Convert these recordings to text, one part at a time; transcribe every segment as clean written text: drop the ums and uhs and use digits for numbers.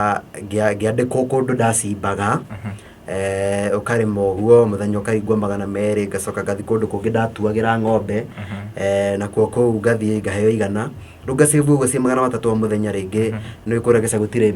Ngĩandĩkwo kũndũ ndacimbaga, ũkarĩma ũguo mũthenya ũkaringwo 200, ngacoka ngathiĩ kũndũ kũngĩ ndatuagĩra ng'ombe, nakuo kũu ngathiĩ ngaheo 100, rĩu nga save ũguo ciĩ 300 o mũthenya rĩngĩ, nĩ kũrĩa gĩcagi gũtirĩ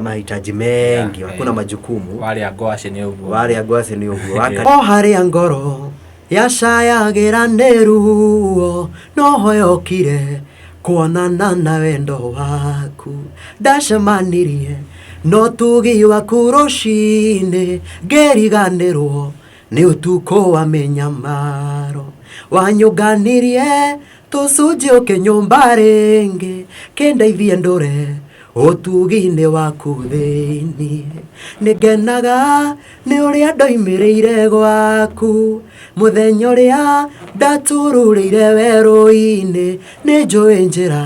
mahitaji mengi, hakuna majukumu. Warĩa ngwacĩ nĩ ũguo. Warĩa ngwacĩ nĩ ũguo. O harĩa ngoro yacayagĩra nĩ ruo, noho yokire kuonana na wendo waku. Ndacemanirie no tugi waku rũcinĩ, ngĩriganĩrwo nĩ ũtukũ wa mĩnyamaro. Wanyũnganirie tũcunjĩ ũkĩnyũmba rĩngĩ, kĩndeithie ndũre ũtugi-inĩ waku thĩinĩ. Nĩngenaga nĩ ũrĩa ndoimĩrĩire gwaku, mũthenya ũrĩa ndatururĩire werũ-inĩ. Nĩ njũĩ njĩra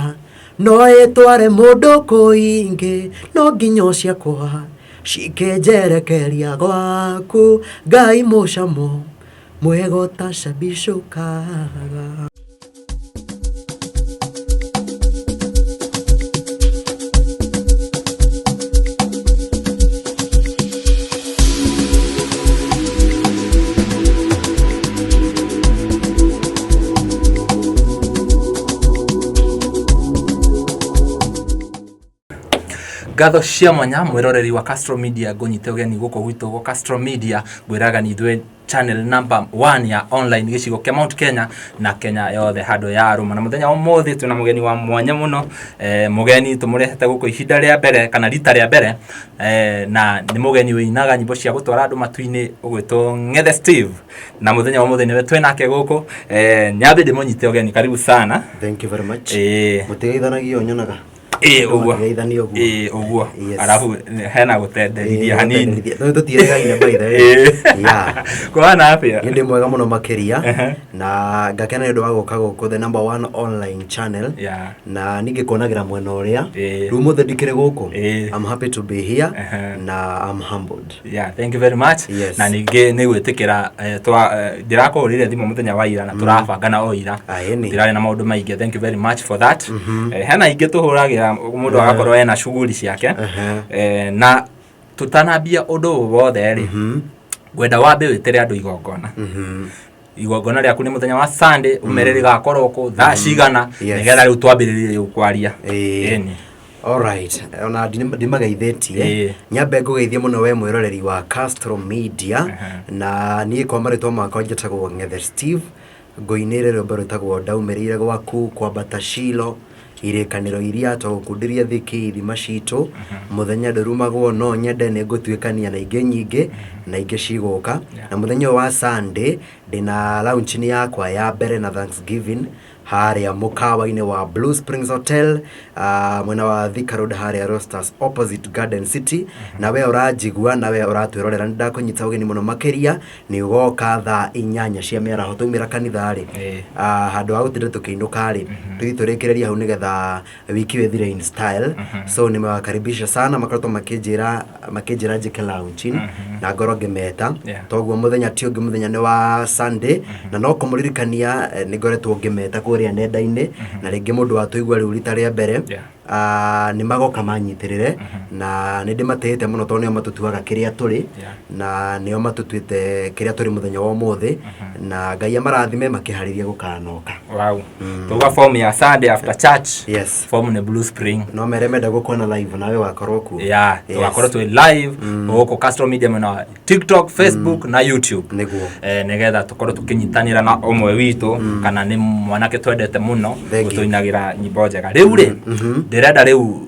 no ĩtware mũndũ kũingĩ, no nginya ciakwa cikĩnjerekeria gwaku. Ngai mũcamo mwega ũtacabicũkaga. Ngatho cia mwanya mwĩroreri wa Castro Media, ngũnyite ũgeni gũkũ gwitũ gwa Castro Media. Ngwĩraga nĩ ithuĩ channel number one ya online gĩcigo kĩa Mount Kenya na Kenya yothe handũ ya rũma. Na mũthenya wa ũmũthĩ twĩna mũgeni wa mwanya mũno, mũgeni tũmũrehete gũkũ ihinda rĩa mbere kana rita rĩa mbere, na nĩ mũgeni ũinaga nyĩmbo cia gũtwara andũ matu-inĩ ũgwĩtwo Ng'ethe Steve. Na mũthenya wa ũmũthĩ nĩwe twĩnake gũkũ. Nyambe ndĩmũnyite ũgeni, karibu sana. Thank you very much. Ĩĩ. Mũtigeithanagia nyonaga. Ĩĩ ũguo. Mũtigeithania ũguo. Ĩĩ ũguo. Yes. Arabu hena gũtenderithia hanini. Tondũ tũtiĩrĩgaine by the way. Ĩĩ. Yeah. Kũhana atĩa? Nĩ ndĩ mwega mũno makĩria, na ngakena nĩ ũndũ wa gũka gũkũ the number one online channel. Na ningĩ kuonagĩra mwena ũrĩa. Rĩu mũthĩ ndikĩrĩ gũkũ. I'm happy to be here na I'm humbled. Yeah, thank you very much. Yes. Na ningĩ nĩ gwĩtĩkĩra, ndĩrakũhũrĩire thimũ mũthenya wa ira na tũrabangana o ira. Ĩni. Ndĩrarĩ na maũndũ maingĩ. Thank you very much for that. Hena ingĩ tũhũragĩra mũndũ agakorwo ena shughuli ciake. Na tũtanambia ũndũ wothe rĩ, ngwenda wambe wĩtĩre andũ igongona. Igongona rĩaku nĩ mũthenya wa Sunday, ũmere rĩgakorwo kũ, thaa cigana, nĩgetha rĩu twambĩrĩrie rĩu kwaria. Ĩĩ. Ĩni. Alright, ona ndimageithĩtie. Nyambe ngũgeithie mũno we mwĩroreri wa Castro Media. Na niĩ kwa marĩtwa makwa njĩtagwo Ng'ethe Steve, ngũinĩre rwĩmbo rwĩtagwo Ndaumĩrĩire Gwaku, Kwambata Shilo, Irĩkanĩro Iria, Twagũkundirie Thiki, Ithima Citũ, Mũthenya Ndũrumagwo, No Nyende, Nĩ Ngũtuĩkania, na ingĩ nyingĩ, na ingĩ cigũka. Na mũthenya ũyũ wa Sunday ndĩna launch yakwa ya mbere na Thanksgiving harĩa mũkawa-inĩ wa Blue Springs Hotel, mwena wa Thika Road harĩa Rosters opposite Garden City. Na we ũranjigua na we ũratwĩrorera, nĩ ndakũnyita ũgeni mũno makĩria, nĩ ũgoka thaa 8 cia mĩaraho twaumĩra kanitha rĩ, handũ ha gũtinda tũkĩinũka rĩ, tũthiĩ tũrĩkĩrĩrie hau nĩgetha wiki ĩyo ĩthire in style. So nimewakaribisha sana, makoretwo makĩnjĩra njĩke launching na ngorwo ngĩmeta. Toguo mũthenya ti ũngĩ, mũthenya nĩ wa Sunday, na no kũmũririkania, nĩ ngoretwo ngĩmeta kũrĩa nenda-inĩ, na rĩngĩ mũndũ watũigua rĩu rita rĩa mbere, nĩ magoka manyitĩrĩre, na nĩ ndĩmatĩĩte mũno tondũ nĩo matũtuaga kĩrĩa tũrĩ, na nĩo matũtuĩte kĩrĩa tũrĩ mũthenya wa ũmũthĩ, na Ngai amarathime makĩharĩria gũkanoka. Wow. Tuga form ya Sunday after church. Yes. Form nĩ Blue Spring. No mere menda gũkuona live nawe wakorwo kuo. Yeah, tugakorwo twĩ live gũkũ Castro Media mwena wa TikTok, Facebook na YouTube. Nĩguo. Nĩgetha tũkorwo tũkĩnyitanĩra na ũmwe witũ kana nĩ mwanake twendete mũno Thank you. ũtũinagĩra nyĩmbo njega. Rĩu rĩ, ndĩrenda rĩu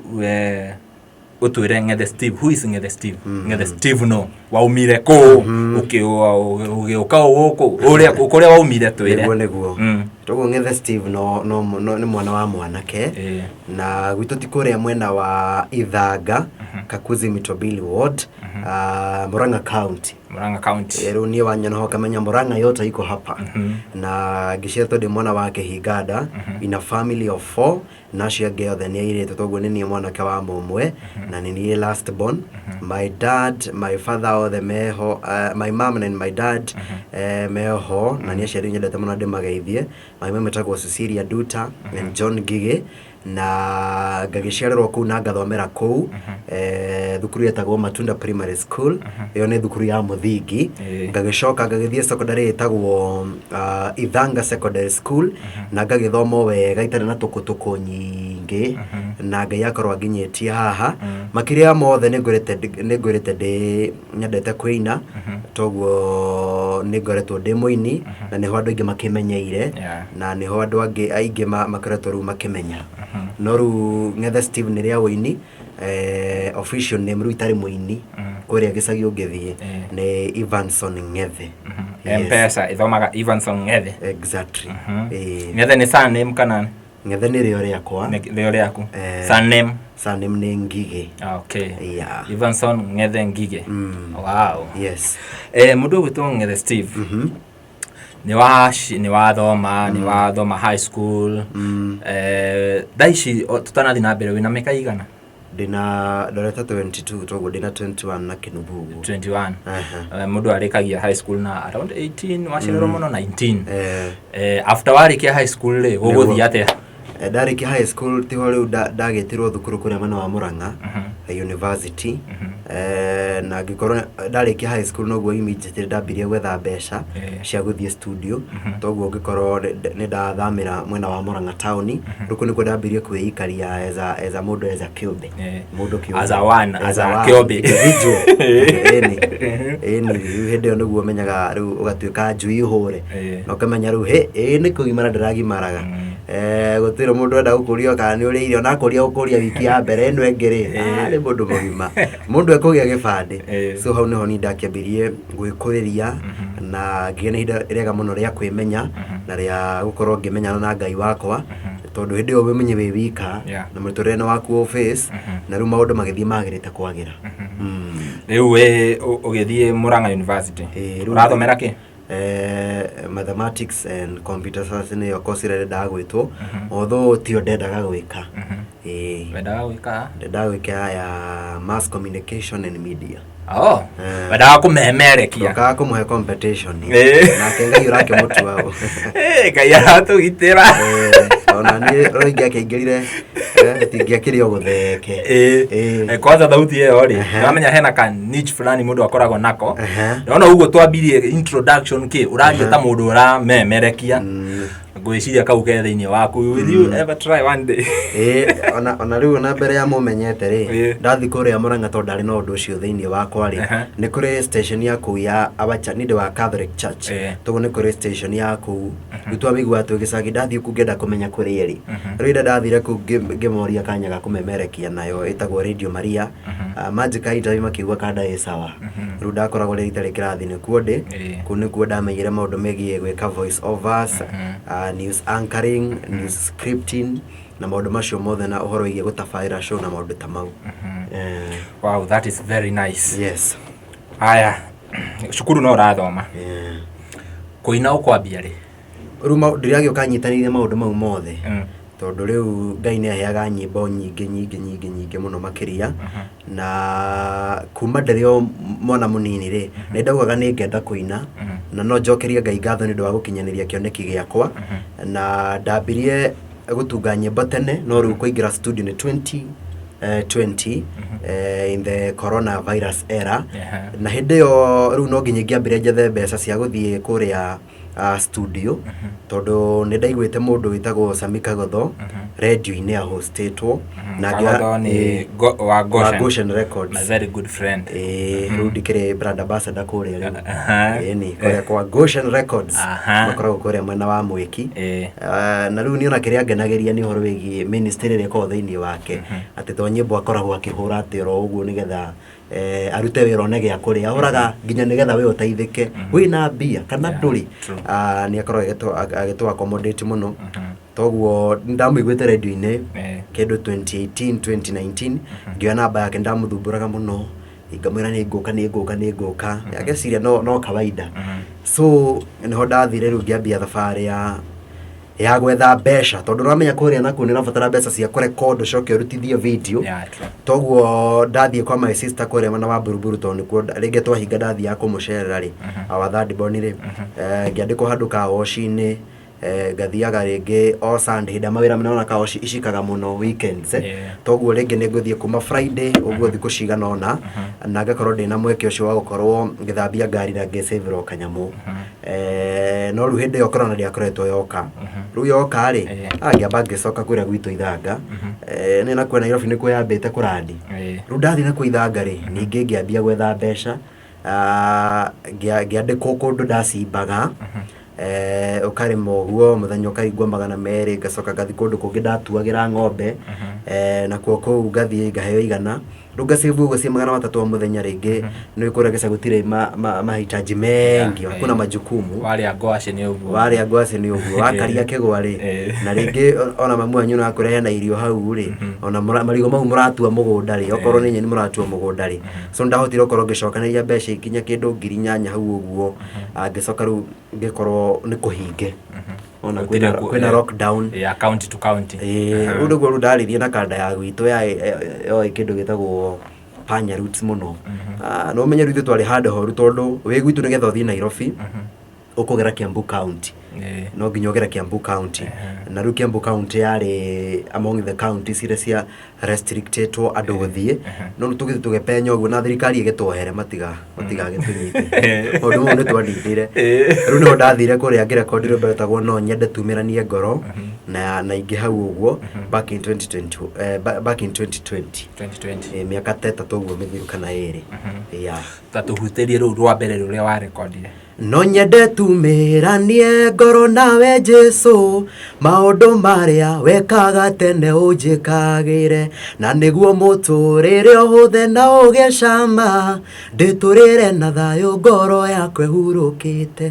ũtwĩre Ng'ethe Steve, who is Ng'ethe Steve? Ng'ethe Steve no waumire kũ, ũgĩũka gũkũ, ũrĩa kũrĩa waumire twĩre. Nĩguo nĩguo. Toguo Ng'ethe Steve no nĩ mwana wa mwanake, na gwitũ ti kũrĩa mwena wa Ithanga, Kakuzi Mitobili Ward, Murang'a County. Murang'a County. Rĩu niĩ wanyona ho kamenya Murang'a yote iko hapa. Na ngĩciarĩtwo ndĩ mwana wa kĩhinganda in a family of four, na acio angĩ othe nĩ airĩtu, toguo nĩ niĩ mwanake wa mũmwe na nĩ niĩ last born. My dad, my father othe meho, my mom and my dad meho, na nĩ aciari nyendete mũno ndĩmageithie. My mom etagwo Cecilia Duta and John Ngigĩ. Na ngagĩciarĩrwo kũu na ngathomera kũu thukuru yetagwo Matunda Primary School. Ĩyo nĩ thukuru ya mũthingi. Ngagĩcoka ngagĩthiĩ secondary ĩtagwo Ithanga Secondary School, na ngagĩthoma o wega itarĩ na tũkũtũkũ nyingĩ, na Ngai akorwo anginyĩtie haha. Makĩria ya mothe, nĩ ngwĩrĩte ndĩ nyendete kũina, toguo nĩ ngoretwo ndĩ mũini na nĩho andũ aingĩ makĩmenyeire, na nĩho andũ angĩ aingĩ makoretwo rĩu makĩmenya. No rĩu Ng'ethe Steve nĩ rĩa ũini, official name rĩu itarĩ mũini kũrĩa gĩcagi ũngĩthiĩ nĩ Evanson Ng'ethe. Yes. Mpesa ithomaga Evanson Ng'ethe. Exactly. Ng'ethe nĩ surname kana? Ng'ethe nĩ rĩo rĩakwa. Nĩ rĩo rĩaku? Surname? Surname nĩ Ngigĩ. Ah, okay. Yeah. Evanson Ng'ethe Ngigĩ. Wow. Yes. Mũndũ ũgwĩtwo Ng'ethe Steve, nĩ wathoma high school. Thaa ici tũtanathiĩ na mbere, wĩna mĩaka igana? Ndĩna ndorete 22, toguo ndĩna 21 na kĩnuthu ũguo. 21. Aha. Mũndũ arĩkagia high school na around 18, wacererwo mũno 19. Eh. After warĩkia high school rĩ, gũgũthiĩ atĩa? Ndarĩkia high school tiho rĩu ndagĩtirwo thukuru kũrĩa mwena wa Murang'a University. Na ngĩkorwo ndarĩkia high school noguo immediately ndambirie gwetha mbeca cia gũthiĩ studio, toguo ngĩkorwo nĩ ndathamĩra mwena wa Murang'a taũni. Rĩu kũu nĩkuo ndambirie kwĩikaria as a mũndũ, as a kĩũmbe, mũndũ kĩũmbe. As a one, as a one, kĩũmbe. Individual. Ĩni rĩu hĩndĩ ĩyo nĩguo ũmenyaga rĩu ũgatuĩka njui hũre, na ũkamenya rĩu hĩ ĩĩ nĩ kũgimara ndĩragimaraga. Gũtirĩ mũndũ enda gũkũria kana nĩ ũrĩ irio na kũria gũkũria wiki ya mbere ĩno ĩngĩ rĩ, nĩ mũndũ mũgima, mũndũ ekũgĩa gĩbandĩ. So hau nĩho niĩ ndakĩambirie gwĩkũrĩria na ngĩgĩa na ihinda rĩega mũno rĩa kwĩmenya na rĩa gũkorwo ngĩmenyana na Ngai wakwa, tondũ hĩndĩ ĩyo wĩmenye wĩ wika na mũtũrĩre nĩ waku o face, na rĩu maũndũ magĩthiĩ magĩrĩte kwagĩra. Rĩu wĩ ũgĩthiĩ Murang'a University? Ĩĩ. Ũrathomera kĩ? Mathematics and computer science nĩyo course ĩrĩa ndendaga gwĩtwo, although tiyo ndendaga gwĩka. Ĩĩ. Wendaga gwĩka? Ndendaga gwĩka ya mass communication and media. Oh, wendaga kũmemerekia. Ndokaga kũmũhe competition. Ĩĩ. Nake Ngai ũrakĩmũtua ũ. Ngai aratũgitĩra. Ona niĩ rĩu ingĩakĩingĩrire, tingĩakĩrĩ o gũtheke. Ĩĩ. Kwanza thauti ĩyo rĩ, nĩwamenya hena ka niche fulani mũndũ akoragwo nako. Ndona ũguo twambirie introduction kĩ ũraria ta mũndũ ũramemerekia, ngwĩciria kau ke thĩinĩ waku. Will you ever try one day? Ĩĩ, ona rĩu ona mbere ya mũmenyete rĩ, ndathi kũrĩa Murang'a tondũ ndarĩ na ũndũ ũcio thĩinĩ wakwa rĩ, nĩ kũrĩ station ya kũu ya our church, niĩ ndĩ wa Catholic Church, toguo nĩ kũrĩ station ya kũu. Rĩu twamĩigua twĩ gĩcagi, ndathiĩ kũu ngĩenda kũmenya kũrĩa ĩrĩ. Rĩu rĩrĩa ndathire kũu ngĩmoria kanya ga kũmemerekia nayo ĩtagwo Radio Maria. Manjĩka interview makiuga kanda ĩ sawa. Rĩu ndakoragwo rĩrĩa itarĩ kĩrathi nĩkuo ndĩ. Kũu nĩkuo ndamenyire maũndũ megiĩ gwĩka voice overs, news anchoring, news scripting na maũndũ macio mothe, na ũhoro wĩgiĩ gũtabarĩra show na maũndũ ta mau. Wow, that is very nice. Yes. Aya, cukuru no ũrathoma? Kũina ũkwambia rĩ? Rĩu ndĩragĩũka nyitanĩire maũndũ mau mothe, tondũ rĩu Ngai nĩ aheaga nyĩmbo nyingĩ nyingĩ nyingĩ nyingĩ mũno makĩria, na kuma ndĩrĩ o mwana mũnini rĩ, nĩ ndaugaga nĩ ngenda kũina, na no njokerie Ngai ngatho nĩ ũndũ wa gũkinyanĩria kĩoneki gĩakwa. Na ndambirie gũtunga nyĩmbo tene, no rĩu kũingĩra studio nĩ 2020, in the coronavirus era. Na hĩndĩ ĩyo rĩu no nginya ingĩambire njethe mbeca cia gũthiĩ kũrĩa studio, tondũ nĩ ndaiguĩte mũndũ wĩtagwo Sami Kagotho radio-inĩ ahostĩtwo na Kagotho nĩ wa wa Goshen. Goshen Records. My very good friend. Ĩĩ, rĩu ndikĩrĩ brand ambassador kũrĩa rĩu. Ĩni kũrĩa kwa Goshen Records, makoragwo kũrĩa mwena wa Mwĩki. Na rĩu niĩ ona kĩrĩa ngenagĩria nĩ ũhoro wĩgiĩ ministry ĩrĩa ĩkoragwo thĩinĩ wake, atĩ to nyĩmbo akoragwo akĩhũra atĩ oro ũguo nĩgetha arute wĩra one gĩa kũrĩa, ahũraga nginya nĩgetha we ũteithĩke wĩna mbia kana ndũrĩ. Nĩ akoragwo agĩtũ accommodate mũno, toguo ndamũiguĩte radio-inĩ kĩndũ 2018 2019, ngĩoya namba yake, ndamũthumbũraga mũno ngamwĩra nĩ ngũka, nĩ ngũka, nĩ ngũka. Ageciria no kawaida. So nĩho ndathire rĩu ngĩambia thabarĩ ya gwetha mbeca, tondũ ũramenya kũrĩa nakuo nĩ ũrabatara mbeca cia kũrecord ũcoke ũrutithie video. Yeah, true. Toguo ndathiĩ kwa my sister kũrĩa mwena wa Buruburu, tondũ nĩkuo rĩngĩ twahinga ndathiaga kũmũcerera rĩ, our third born rĩ, ngĩandĩkwo handũ ka waci-inĩ. Ngathiaga rĩngĩ o Sunday hĩndĩ ĩrĩa mawĩra nĩwona ka icikaga mũno weekends. Toguo rĩngĩ nĩ ngũthiĩ kuma Friday ũguo thikũ cigana ũna, na ngakorwo ndĩna mweke ũcio wa gũkorwo ngĩthambia ngari na ngĩcĩvĩra o kanyamũ. No rĩu hĩndĩ ĩyo corona ndĩakoretwo yoka. Rĩu yoka rĩ, ngĩamba ngĩcoka kũrĩa gwitũ Ithanga. Nĩ nakuo Nairobi nĩkuo yambĩte kũrandi. Rĩu ndathiĩ nakuo Ithanga rĩ, ningĩ ngĩambia gwetha mbeca. Ngĩandĩkwo kũndũ ndacimbaga, ũkarĩma ũguo mũthenya ũkaringwo 200, ngacoka ngathiĩ kũndũ kũngĩ ndatuagĩra ng'ombe, nakuo kũu ngathiĩ ngaheo 100. Rĩu nga save ũguo ciĩ 300 o mũthenya rĩngĩ, nĩ kũrĩa gĩcagi gũtirĩ mahitaji mengi, hakuna majukumu. Warĩa ngwacĩ nĩ ũguo. Warĩa ngwacĩ nĩ ũguo, wakaria kĩgwa rĩ, na rĩngĩ ona mamu wanyu no akũrehe na irio hau rĩ, ona marigũ mau mũratua mũgũnda rĩ, okorwo nĩ nyeni mũratua mũgũnda rĩ. So nĩndahotire gũkorwo ngĩcokanĩrĩria mbeca ikinya kĩndũ 8000 hau ũguo. Ngĩcoka rĩu ngĩkorwo nĩ kũhinge. Ona Gũtirĩ kwĩna lockdown. Ya county to county. Ĩĩ, rĩu nĩguo rĩu ndaririe na kanda ya gwitũ ya yoĩ kĩndũ gĩtagwo panya routes mũno. Na ũmenye rĩu ithuĩ twarĩ handũ horu tondũ wĩ gwitũ nĩgetha ũthiĩ Nairobi, ũkũgera Kiambu County. No nginya ũgere Kiambu County. Na rĩu Kiambu County yarĩ among the counties iria cia restrictĩtwo andũ gũthiĩ. No rĩu tũgĩthiĩ tũgĩpenya ũguo na thirikari ĩgĩtwohere matigagĩtũnyite. Maũndũ mau nĩ twandindire. Rĩu nĩho ndathire kũrĩa ngĩrekondi rwĩmbo rwĩtagwo No Nyende Tumĩranie Ngoro na ingĩ hau ũguo back in 2020, back in 2020. 2020. Mĩaka ta 3 ũguo mĩthiru kana 2. Yeah. Ta tũhutĩrie rũu rwa mbere rũrĩa warekondire. No nyende tumĩranie ngoro nawe Jesu, maũndũ marĩa wekaga tene ũnjĩkagĩre, na nĩguo mũtũrĩre ũhũthe na ũgĩe cama, ndĩtũrĩre na thayũ ngoro yakwa ĩhurũkĩte.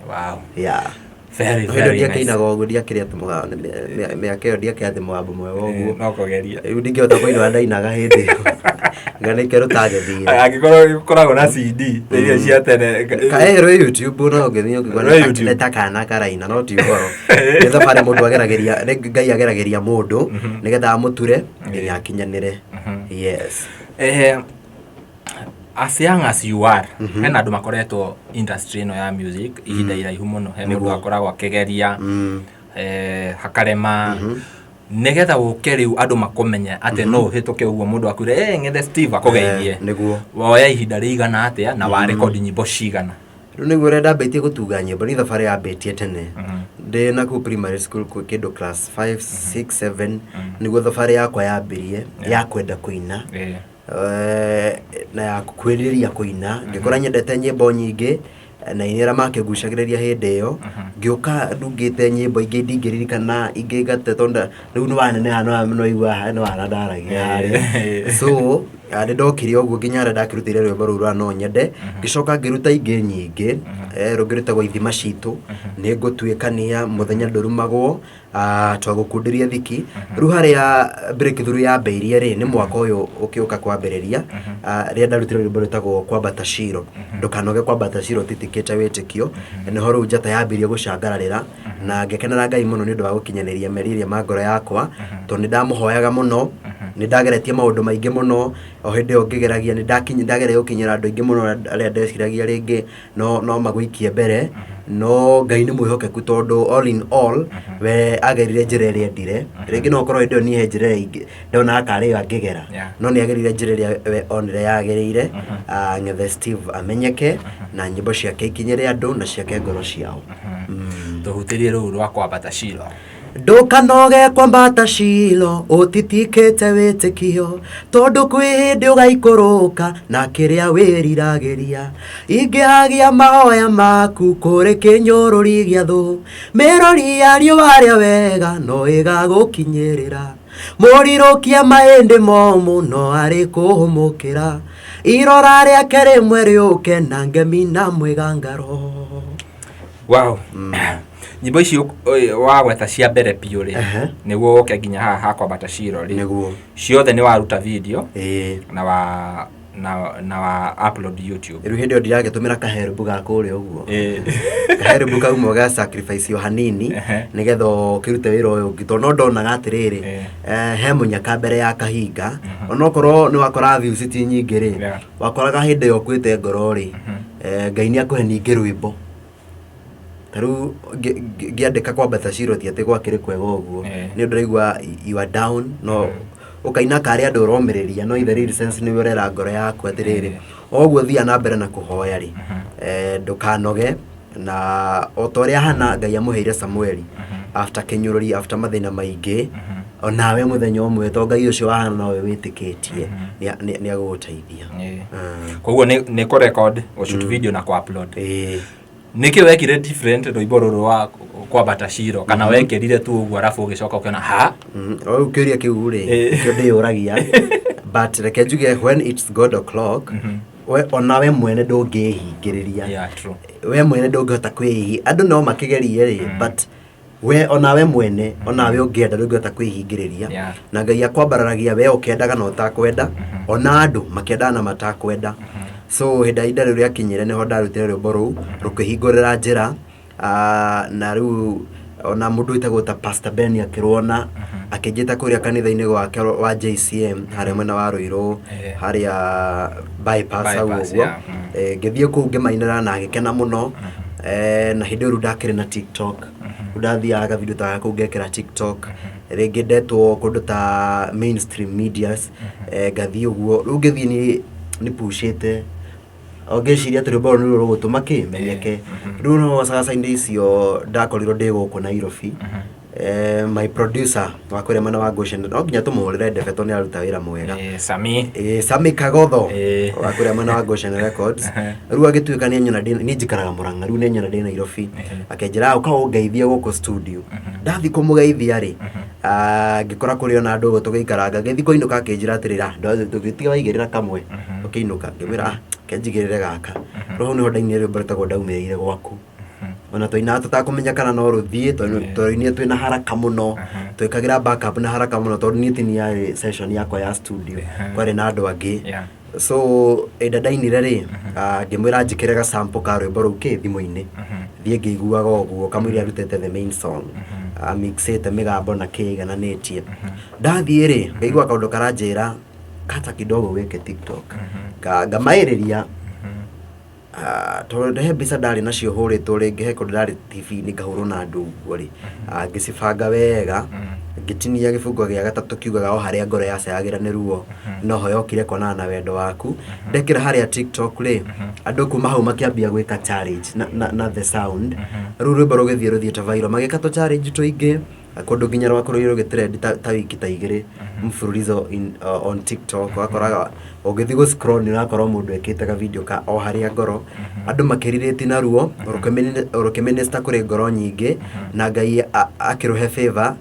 Wow. Yeah. Very, Hĩndĩ very nice. ndiakĩinaga ũguo, ndiakĩrĩ atĩ mĩaka ĩyo ndiakĩrĩ atĩ mũgambo mwega ũguo. No kũgeria. Rĩu ndingĩhota kũina ũrĩa ndainaga hĩndĩ ĩyo. Nga nĩkĩo rũtagĩthire. Angĩkorwo ũkoragwo na CD iria cia tene. Kaĩ rwĩ YouTube no ũngĩthiĩ ũkĩgua Rwĩ YouTube. nĩ ta kana karaina no ti ũhoro. Nĩ thabarĩ mũndũ ageragĩria, nĩ Ngai ageragĩria mũndũ nĩgetha amũture nginya akinyanĩre. Yes. As young as you are, hena andũ makoretwo industry ĩno ya music ihinda iraihu mũno. He mũndũ akoragwo akĩgeria, hakarema. Nĩgetha ũke rĩu andũ makũmenye atĩ no ũhĩtũke ũguo mũndũ akwĩre, ng'ethe Steve akũgeithie. Nĩguo. Woya ihinda rĩigana atĩa na warekondi nyĩmbo cigana? Rĩu nĩguo ũrĩa ndambĩtie gũtunga nyĩmbo, nĩ thabarĩ yambĩtie tene. Ndĩ na kũu primary school kwĩ kĩndũ class 5, 6, 7, nĩguo thabarĩ yakwa yambirie ya kwenda kũina. Na ya kwĩrirĩria kũina. Ngĩkora nyendete nyĩmbo nyingĩ, na aini arĩa makĩngucagĩrĩria hĩndĩ ĩyo. Ngĩũka ndungĩte nyĩmbo ingĩ ndingĩririkana, ingĩ ngate tondũ rĩu nĩ waneneha nĩ waigua nĩ wara ndaragia harĩa. So nĩ ndokire ũguo nginya harĩa ndakĩrutĩire rwĩmbo rũu rwa No Nyende. Ngĩcoka ngĩruta ingĩ nyingĩ, rũngĩ rwĩtagwo Ithima Citũ, Nĩ Ngũtuĩkania, Mũthenya Ndũrumagwo, Twagũkundirie Thiki. Rĩu harĩa breakthrough yambĩirie rĩ, nĩ mwaka ũyũ ũkĩũka kwambĩrĩria, rĩrĩa ndarutire rwĩmbo rwĩtagwo Kwambata Shilo. Ndũkanoge kwambata Shilo ũtitikĩte wĩtĩkio. Nĩho rĩu njata yambĩrĩirie gũcangararĩra, na ngĩkenera Ngai mũno nĩ ũndũ wa gũkinyanĩria merirĩria ma ngoro yakwa, tondũ nĩ ndamũhoyaga mũno, nĩ ndageretie maũndũ maingĩ mũno, o hĩndĩ ĩyo ngĩgeragia nĩ ndageria gũkinyĩra andũ aingĩ mũno arĩa ndeciragia rĩngĩ no magũikie mbere, no Ngai nĩ mwĩhokeku tondũ all in all, we agerire njĩra ĩrĩa endire. Rĩngĩ no ũkorwo hĩndĩ ĩyo niĩ he njĩra ĩrĩa ingĩ ndonaga karĩ ĩyo angĩgera, no nĩ agerire njĩra ĩrĩa we onire yagĩrĩire, Ng'ethe Steve amenyeke na nyĩmbo ciake ikinyĩre andũ na ciake ngoro ciao. Tũhutĩrie rũu rwa kwambata Shilo. Ndũkanoge kwambata Shilo ũtitikĩte wĩtĩkio, tondũ kwĩ hĩndĩ ũgaikũrũka na kĩrĩa wĩriragĩria. Ingĩhagia mahoya maku kũrĩ kĩnyũrũri gĩa thũ, mĩrori ya riũa rĩa wega no ĩgagũkinyĩrĩra. Mũrirũkia mahĩndĩ momũ no arĩ kũhũmũkĩra, irora rĩake rĩmwe rĩũke na ngemi na mwĩgangaro. Wow. Nyĩmbo ici wagweta cia mbere biũ rĩ, nĩguo ũke nginya haha ha kwambata Shilo rĩ, Nĩguo. ciothe nĩ waruta video Ĩĩ. na wa upload YouTube. Rĩu hĩndĩ ĩyo ndiragĩtũmĩra kaherũbu ga kũrĩa ũguo. Kaherũbu kau ga sacrifice o hanini nĩgetha ũkĩrute wĩra ũyũ ũngĩ, tondũ no ndonaga atĩrĩrĩ, he mũnyaka mbere ya kahinga, onokorwo nĩ wakora views ti nyingĩ rĩ, wakoraga hĩndĩ ĩyo ũkuĩte ngoro rĩ, Ngai nĩ akũhe ningĩ rwĩmbo. Ta rĩu ngĩandĩka kwambata Shilo ti atĩ gwakĩrĩ kwega ũguo. Nĩ ũndũ ũraigua you are down no ũkaina karĩ andũ ũromĩrĩria no in the real sense nĩwe ũrera ngoro yaku atĩrĩrĩ o ũguo thiaga na mbere na kũhoya rĩ ndũkanoge na o ta ũrĩa Hana Ngai amũheire Samueli after kĩnyũrũri after mathĩna maingĩ onawe mũthenya ũmwe to Ngai ũcio wa Hana nowe wĩtĩkĩtie nĩ agũgũteithia. Koguo nĩ kũ record, gũ shoot video na kũ upload. Nĩkĩ wekire different rwĩmbo rũrũ rwa kwambata Shilo kana wekĩrire tu ũguo arabu ũgĩcoka ũkĩona ha? O rĩu kĩũria kĩu rĩ nĩkĩo ndĩyũragia but reke njuge when it's God o'clock we onawe mwene ndũngĩhingĩrĩria. Yeah, true. We mwene ndũngĩhota kwĩhi andũ no makĩgerie rĩ but we onawe mwene onawe ũngĩenda ndũngĩhota kwĩhingĩrĩria. Na Ngai akwambararagia we ũkĩendaga na ũtakwenda ona andũ makĩendaga na matakwenda. So hĩndĩ ya ihinda rĩu rĩakinyire nĩho ndarutire rwĩmbo rũu rũkĩhingũrĩra njĩra na rĩu ona mũndũ wĩtagwo ta Pastor Ben akĩrwona akĩnjĩta kũrĩa kanitha-inĩ gwake wa JCM harĩa mwena wa Ruiru harĩa bypass hau Bypass, ũguo. Ngĩthiĩ kũu ngĩmainĩra na agĩkena mũno. Na hĩndĩ ĩyo rĩu ndakĩrĩ na TikTok. Rĩu ndathiaga video ta kũu ngekĩra TikTok rĩngĩ ndetwo kũndũ ta mainstream medias ngathiĩ ũguo rĩu ngĩthiĩ nĩ nĩ pushĩte o ngĩciria atĩ rwĩmbo rũrũ nĩruo rũgũtũma kĩ menyeke. Rĩu no cagaca-inĩ icio ndakorirwo ndĩ gũkũ Nairobi my producer wa kũrĩa mwena wa Goshen no nginya tũmũhũrĩre ndebe tondũ nĩ araruta wĩra mwega. Sami. Sami Kagotho wa kũrĩa mwena wa Goshen Records. Rĩu agĩtuĩka nĩ anyona ndĩ niĩ njikaraga Murang'a rĩu nĩ anyona ndĩ Nairobi akĩnjĩra ũka ũngeithie gũkũ studio. Ndathiĩ kũmũgeithia rĩ ngĩkora kũrĩ ona andũ ũguo tũgĩikaranga ngĩthiĩ kũinũka akĩnjĩra atĩrĩrĩ ah ndũgĩtiga waigĩrĩra kamwe ũkĩinũka ngĩmwĩra ah reke njigĩrĩre gaka. Rĩu hau nĩho ndainire rwĩmbo rwĩtagwo ndaumĩrĩire gwaku. Ona twainaga tũtakũmenya kana no rũthiĩ twainire twĩna haraka mũno twĩkagĩra backup na haraka mũno tondũ niĩ ti niĩ yarĩ session yakwa ya studio kwarĩ na andũ angĩ. So ĩnda ndainire rĩ ngĩmwĩra njĩkĩre ga sample ka rwĩmbo rũu kĩ thimũ-inĩ thiĩ ngĩiguaga ũguo kamũira arutĩte the main song amixĩte mĩgambo na kĩ ĩigananĩtie. Ndathiĩ rĩ ngaigua kaũndũ karanjĩra kata kidogo wĩke TikTok ngamaĩrĩria tondũ he mbica ndarĩ nacio hũrĩtwo rĩngĩ he kũndũ ndarĩ TV-inĩ ngahũrwo na andũ ũguo rĩ ngĩcibanga wega ngĩtinia gĩbungo gĩa gatatũ kiugaga o harĩa ngoro yacayagĩra nĩ ruo noho yokire kuonana na wendo waku ndekĩra harĩa TikTok rĩ andũ kuma hau makĩambia gwĩka challenge na the sound rĩu rwĩmbo rũgĩthiĩ rũthiĩte viral magĩka tũ challenge tũingĩ kũndũ nginya rwakorirwo rũgĩtrend ta wiki ta igĩrĩ mfululizo on TikTok ũgakoraga ũgĩthiĩ gũ scroll nĩ ũrakora mũndũ ekĩte ga video ka o harĩa ngoro andũ makĩrirĩti naruo rũkĩmĩnĩsta kũrĩ ngoro nyingĩ na Ngai akĩrũhe favor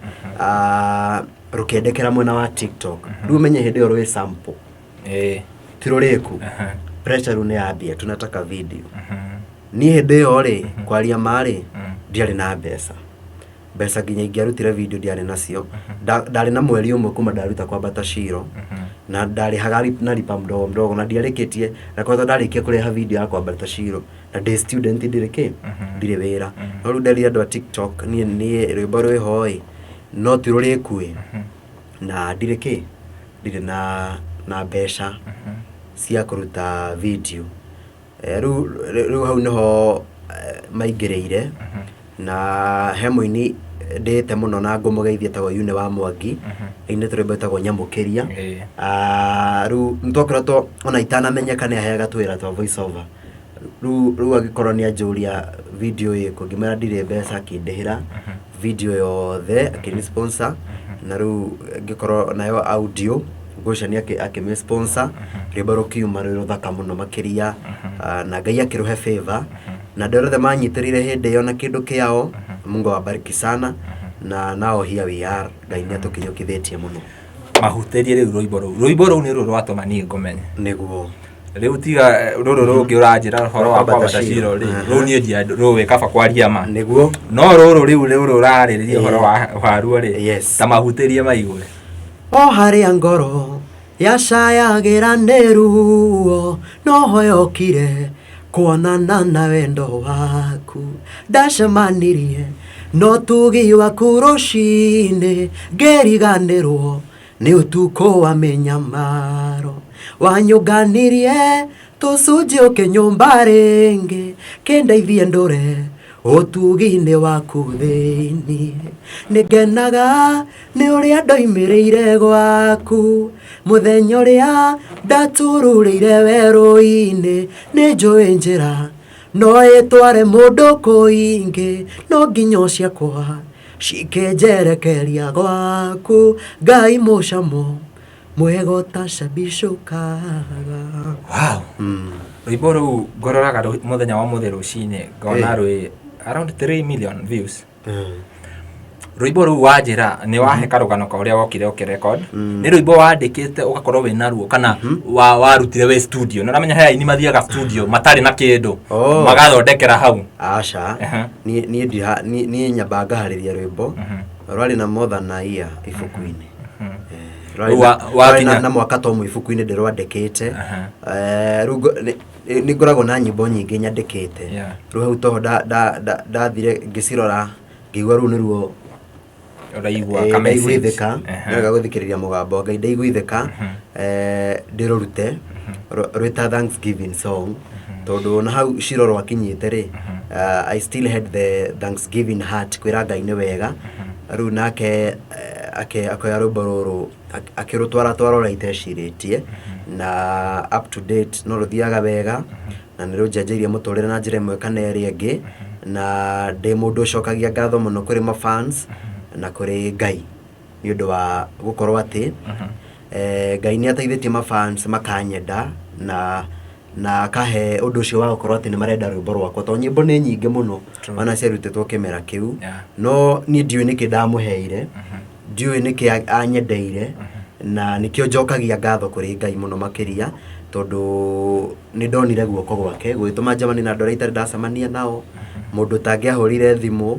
rũkĩendekera mwena wa TikTok. Rĩu ũmenye hĩndĩ ĩyo rwĩ sample ti rũrĩku pressure rĩu nĩ yambia tunataka video. Niĩ hĩndĩ ĩyo rĩ kwaria ma rĩ ndiarĩ na mbeca mbeca nginya ingĩarutire video ndiarĩ nacio. Ndarĩ na mweri ũmwe kuma ndaruta kwambata Shilo na ndarĩhaga na lipa mdogo mdogo na ndiarĩkĩtie na kwanza ndarĩkia kũrĩha video ya kwambata Shilo na ndĩ student ndirĩ kĩ ndirĩ wĩra. No rĩu nderire andũ a TikTok niĩ niĩ rwĩmbo rwĩho ĩ no ti rũrĩku ĩ na ndirĩ kĩ ndirĩ na mbeca cia kũruta video. Rĩu hau nĩho maingĩrĩire na he mũini ndĩĩte mũno na ngũmũgeithia etagwo Yune wa Mwangi ainĩte rwĩmbo rwĩtagwo Nyamũkĩria. Rĩu nĩtwakoretwo ona itanamenyeka nĩ aheaga tũwĩra twa voice over rĩu angĩkorwo nĩ anjũria video ĩkũ ngĩmwĩra ndirĩ mbeca akĩndĩhĩra video yothe akĩmĩ sponsor na rĩu ngĩkorwo nayo audio Goshen akĩmĩ sponsor rwĩmbo rũkiuma rwĩ rũthaka mũno makĩria na Ngai akĩrũhe favor na andũ arĩa othe manyitĩrĩire hĩndĩ ĩyo na kĩndũ kĩao Mungu awabariki sana na now here we are Ngai nĩ atũkinyũkithĩtie mũno. Mahutĩrie rĩu rwĩmbo rũu rwĩmbo rũu nĩruo rwatũma niĩ ngũmenye. Nĩguo. Rĩu tiga rũrũ rũngĩ ũranjĩra ũhoro wa kwambata Shilo rĩ rũu niĩ ndiarũĩ kaba kwaria ma. Nĩguo. No rũrũ rĩu rũrũ ũrarĩrĩria ũhoro waruo rĩ ta mahutĩrie maigue. O harĩa ngoro yacayagĩra nĩ ruo noho yokire kuonana na wendo waku ndacemanirie no tugi waku rũcinĩ ngĩriganĩrwo nĩ ũtukũ wa mĩnyamaro wanyũnganirie tũcunjĩ ũkĩnyũmba rĩngĩ kĩndeithie ndũre Ũtugi-inĩ waku thĩinĩ nĩngenaga nĩ ũrĩa ndoimĩrĩire gwaku mũthenya ũrĩa ndatururĩire werũ-inĩ nĩ njũĩ njĩra no ĩtware mũndũ kũingĩ no nginya ciakwa cikĩnjerekeria gwaku Ngai mũcamo mwega ũtacabicũkaga. Wow. Rwĩmbo rũu ngororaga mũthenya wa mũthĩ rũcinĩ ngona rwĩ around 3 million views. Rwĩmbo rũu wanjĩra nĩ wahe karũgano ka ũrĩa wokire ũkĩrecord. Nĩ rwĩmbo wandĩkĩte ũgakorwo wĩ naruo kana warutire wĩ studio. Nĩ ũramenya he aini mathiaga studio matarĩ na kĩndũ Oh. magathondekera hau. Aca. Aha. Niĩ ndiha niĩ nyambaga ngaharĩria rwĩmbo rwarĩ na more than a year ibuku-inĩ. Rĩu Rwarĩ wakinya- na mwaka ta ũmwe ibuku-inĩ ndĩrwandĩkĩte. Aha. Rĩu nĩ ngoragwo na nyĩmbo nyingĩ nyandĩkĩte. Rĩu hau toho ndathire ngĩcirora ngĩigua rũu nĩruo Ũraigua ka message. Ndaiguithĩka, nĩwega gũthikĩrĩria mũgambo wa Ngai, ndaiguithĩka ndĩrũrute rwĩta thanksgiving song tondũ ona hau Shilo rwakinyĩte rĩ, I still had the thanksgiving heart kwĩra Ngai nĩ wega. Rĩu nake akĩoya rwĩmbo rũrũ akĩrũtwara twara ũrĩa itecirĩtie na up to date no rũthiaga wega na nĩ rũnjenjeirie mũtũrĩre na njĩra ĩmwe kana ĩrĩa ĩngĩ na ndĩ mũndũ ũcokagia ngatho mũno kũrĩ ma fans na kũrĩ Ngai nĩ ũndũ wa gũkorwo atĩ Ngai nĩ ateithĩtie ma fans makanyenda na akahe ũndũ ũcio wa gũkorwo atĩ nĩ marenda rwĩmbo rwakwa tondũ nyĩmbo nĩ nyingĩ mũno ona ciarutĩtwo kĩmera kĩu no niĩ ndiũĩ nĩkĩ ndamũheire, ndiũĩ nĩkĩ anyendeire na nĩkĩo njokagia ngatho kũrĩ Ngai mũno makĩria tondũ nĩ ndonire guoko gwake gũgĩtũma njemanie na andũ arĩa itarĩ ndacemania nao, mũndũ ũtangĩahũrire thimũ,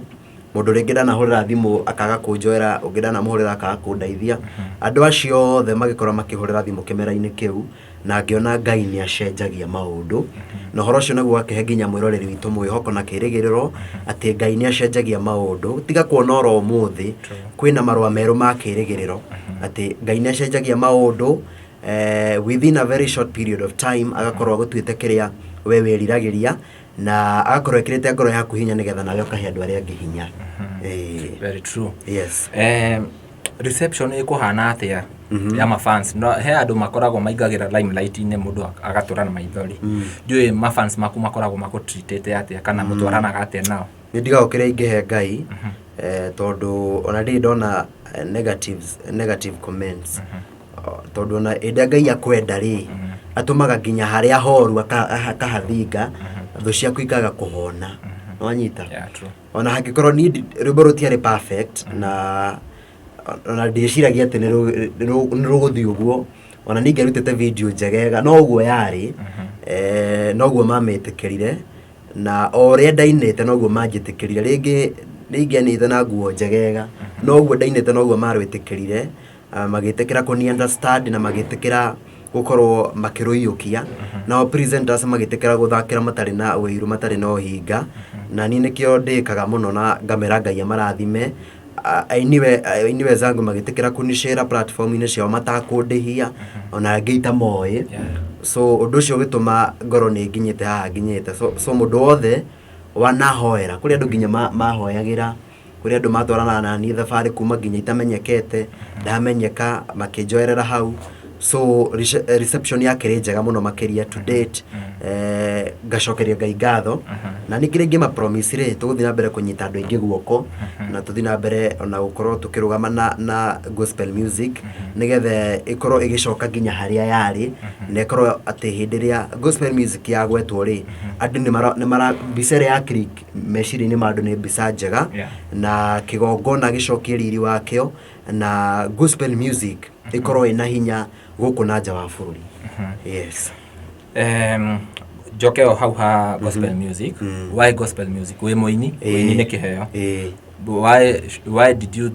mũndũ rĩngĩ ndanahũrĩra thimũ akaga kũnjoera, ũngĩ ndanamũhũrĩra akaga kũndeithia, andũ acio othe magĩkorwo makĩhũrĩra thimũ kĩmera-inĩ kĩu na ngĩona Ngai nĩ acenjagia maũndũ, na ũhoro ũcio naguo ũgakĩhe nginya mwĩroreri witũ mwĩhoko na kĩrĩgĩrĩro atĩ Ngai nĩ acenjagia maũndũ, tiga kuona oro ũmũthĩ kwĩna marũa merũ ma kĩrĩgĩrĩro atĩ Ngai nĩ acenjagia maũndũ within a very short period of time agakorwo agũtuĩte kĩrĩa we wĩriragĩria na agakorwo ekĩrĩte ngoro yaku hinya nĩgetha nawe ũkahe andũ arĩa angĩ hinya. Very true. Yes. Reception ĩkũhana atĩa ya mafans? No, he andũ makoragwo maingagĩra limelight-inĩ mũndũ agatũra na maithori. Ndiũĩ mafans maku makoragwo makũtreatĩte atĩa kana mũtwaranaga atĩa nao? Nĩ ndigagwo kĩrĩa ingĩhe Ngai tondũ ona ndirĩ ndona negative comments. Tondũ ona hĩndĩ ĩrĩa Ngai akwenda rĩ, atũmaga nginya harĩa horu akahathinga, thũ ciaku ikaga kũhona. Nĩwanyita? Yeah, true. Ona hangĩkorwo niĩ rwĩmbo rũtiarĩ perfect na ona ndiĩciragia atĩ nĩ rũgũthiĩ ũguo, ona niĩ ingĩarutĩte video njegega no ũguo yarĩ, noguo mamĩtĩkĩrire na o ũrĩa ndainĩte noguo manjĩtĩkĩrire. Rĩngĩ nĩ ingĩainĩte na nguo njegega no ũguo ndainĩte noguo marwĩtĩkĩrire, magĩtĩkĩra kũni understand na magĩtĩkĩra gũkorwo makĩrũiyũkia. Nao presenters magĩtĩkĩra gũthakĩra matarĩ na ũiru, matarĩ na ũhinga. Na niĩ nĩkĩo ndĩkaga mũno na ngamera Ngai amarathime. Aini wenzangu magĩtĩkĩra kũnicĩra platform-inĩ ciao matakũndĩhia ona angĩ itamoĩ. So ũndũ ũcio ũgĩtũma ngorwo nĩ nginyĩte haha nginyĩte. So mũndũ wothe wanahoera, kũrĩ andũ nginya mahoyagĩra, kũrĩ andũ matwaranaga na niĩ thabarĩ kuma nginya itamenyekete, ndamenyeka makĩnjoerera hau. So reception yakĩrĩ njega mũno makĩria to date. Ngacokeria Ngai ngatho. Na ningĩ rĩngĩ ma promise rĩ, tũgũthiĩ na mbere kũnyita andũ aingĩ guoko na tũthiĩ na mbere ona gũkorwo tũkĩrũgama na gospel music nĩgetha ĩkorwo ĩgĩcoka nginya harĩa yarĩ na ĩkorwo atĩ hĩndĩ ĩrĩa gospel music yagwetwo rĩ, andũ nĩ mara mbica ĩrĩa ya click meciria-inĩ ma andũ nĩ mbica njega na kĩgongona gĩcokie riri wakĩo na gospel music ĩkorwo ĩna hinya gũkũ na nja wa bũrũri. Yes. Njoke o hau ha gospel music. Why gospel music? Wĩ mũini, ũini nĩ kĩheo. Why did you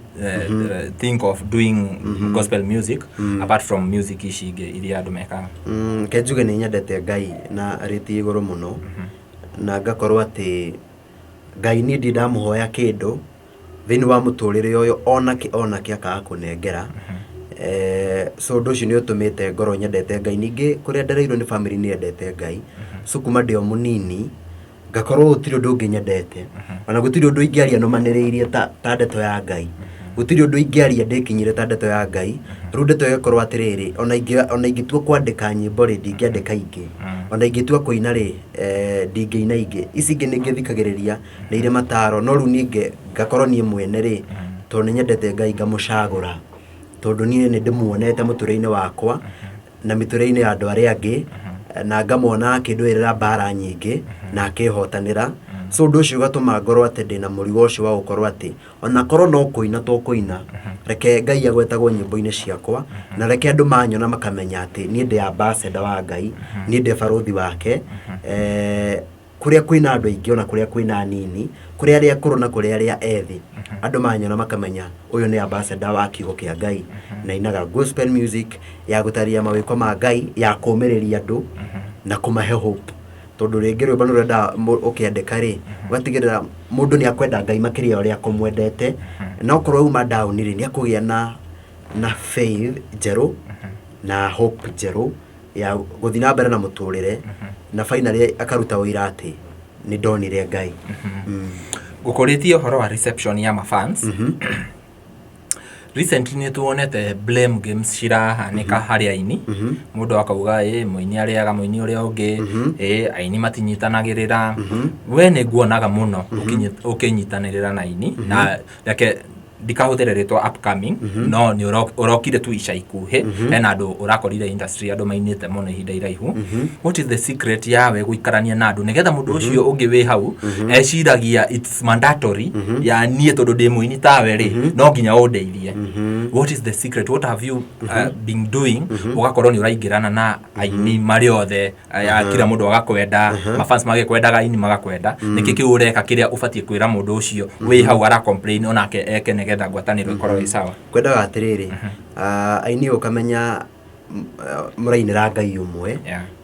think of doing gospel music apart from music ici ingĩ iria andũ mekaga? Reke njuge nĩ nyendete Ngai na rĩti igũrũ mũno na ngakorwo atĩ Ngai niĩ ndirĩ ndamũhoya kĩndũ thĩinĩ wa mũtũrĩre ũyũ onakĩ onakĩ akaga kũnengera. So ũndũ ũcio nĩ ũtũmĩte ngorwo nyendete Ngai. Ningĩ kũrĩa ndereirwo nĩ bamĩrĩ nĩ yendete Ngai. So kuma ndĩ o mũnini Ngakorwo gũtirĩ ũndũ ũngĩ nyendete, ona gũtirĩ ũndũ ingĩaria nũmanĩrĩirie ta ndeto ya Ngai, gũtirĩ ũndũ ingĩaria ndĩkinyire ta ndeto ya Ngai. Rĩu ndeto ĩgakorwo atĩrĩrĩ, ona ingĩtua kwandĩka nyĩmbo rĩ, ndingĩandĩka ingĩ, ona ingĩtua kũina rĩ, ndingĩina ingĩ. Ici ingĩ nĩ ngĩthikagĩrĩria, nĩ irĩ mataro, no rĩu niĩ ngakorwo niĩ mwene rĩ, tondũ nĩ nyendete Ngai ngamũcagũra, tondũ niĩ nĩ ndĩmuonete mũtũrĩre-inĩ wakwa na mĩtũrĩre-inĩ ya andũ arĩa angĩ, na ngamwona akĩndũĩrĩra mbara nyingĩ na akĩhotanĩra. So ũndũ ũcio ũgatũma ngorwo atĩ ndĩna mũrigo ũcio wa gũkorwo atĩ onakorwo no kũina to kũina, reke Ngai agwetagwo nyĩmbo-inĩ ciakwa, na reke andũ manyona makamenya atĩ niĩ ndĩ ambassador wa Ngai, niĩ ndĩ barũthi wake. Kũrĩa kwĩna andũ aingĩ ona kũrĩa kwĩna anini, kũrĩ arĩa akũrũ na kũrĩ arĩa ethĩ, andũ manyona makamenya ũyũ nĩ ambassador wa kiugo kĩa Ngai, na ainaga gospel music ya gũtaria mawĩko ma Ngai, ya kũmĩrĩria andũ na kũmahe hope. Tondũ rĩngĩ rwĩmbo nĩ rwendaga ũkĩandĩka rĩ, ũgatigĩrĩra mũndũ nĩ akwenda Ngai makĩria ya ũrĩa akũmwendete, na okorwo auma down rĩ, nĩ akũgĩa na faith njerũ na hope njerũ ya gũthiĩ na mbere na mũtũrĩre, na finally akaruta ũira atĩ nĩ ndonire Ngai. Ngũkũrĩtie ũhoro wa reception ya mafans. Recently nĩ tuonete blame games cirahanĩka harĩ aini, mũndũ akauga ĩ mũini arĩaga mũini ũrĩa ũngĩ, ĩ aini matinyitanagĩrĩra. We nĩ nguonaga mũno ũkĩnyitanĩrĩra na aini, na reke ndikahũthĩre rĩtwa upcoming, no nĩ ũrokire tu ica ikuhĩ, hena andũ ũrakorire industry, andũ mainĩte mũno ihinda iraihu. What is the secret yawe gũikarania na andũ nĩgetha mũndũ ũcio ũngĩ wĩ hau eciragia it's mandatory ya niĩ tondũ ndĩ mũini tawe rĩ, no nginya ũndeithie? What is the secret? What have you been doing ũgakorwo nĩ ũraingĩrana na aini marĩ othe, aya, kila mũndũ agakwenda, mafans magĩkwendaga, aini magakwenda? Nĩkĩ kĩu ũreka kĩrĩa ũbatiĩ kwĩra mũndũ ũcio wĩ hau ara complain onake eke nĩgetha ngwatanĩro ĩkorwo ĩ sawa? Kwendaga atĩrĩrĩ, aini ũkamenya mũrainĩra Ngai ũmwe,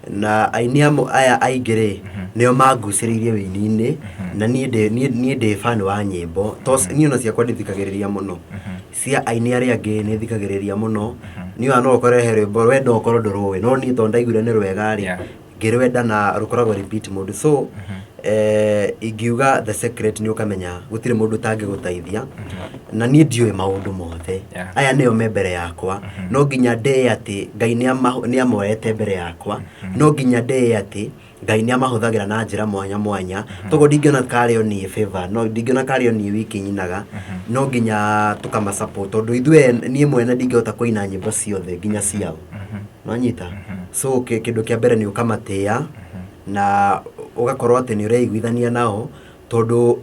na aini aya aingĩ rĩ, nĩo mangucĩrĩirie wĩini-inĩ, na niĩ ndĩ fan wa nyĩmbo to niĩ ona ciakwa ndithikagĩrĩria mũno, cia aini arĩa angĩ nĩ thikagĩrĩria mũno. Niĩ ona no ũkore he rwĩmbo we no ũkorwo ndũrũĩ, no niĩ tondũ ndaiguire nĩ rwega rĩ, ngĩrwenda na rũkoragwo repeat mode. So ingiuga the secret nĩ ũkamenya gũtirĩ mũndũ ũtangĩgũteithia, na niĩ ndiũĩ maũndũ mothe. Aya nĩo me mbere yakwa, no nginya ndĩe atĩ Ngai nĩ amoete mbere yakwa, no nginya ndĩe atĩ Ngai nĩ amahũthagĩra na njĩra mwanya mwanya. Toguo ndingĩona karĩ o niĩ favor, no ndingĩona karĩ o niĩ wiki nyinaga, no nginya tũkama support, tondũ ithuĩ niĩ mwene ndingĩhota kũina nyĩmbo ciothe nginya ciao, nwanyita? So kĩndũ kĩa mbere nĩ ũkamatĩĩa na ũgakorwo atĩ nĩ ũreiguithania nao, tondũ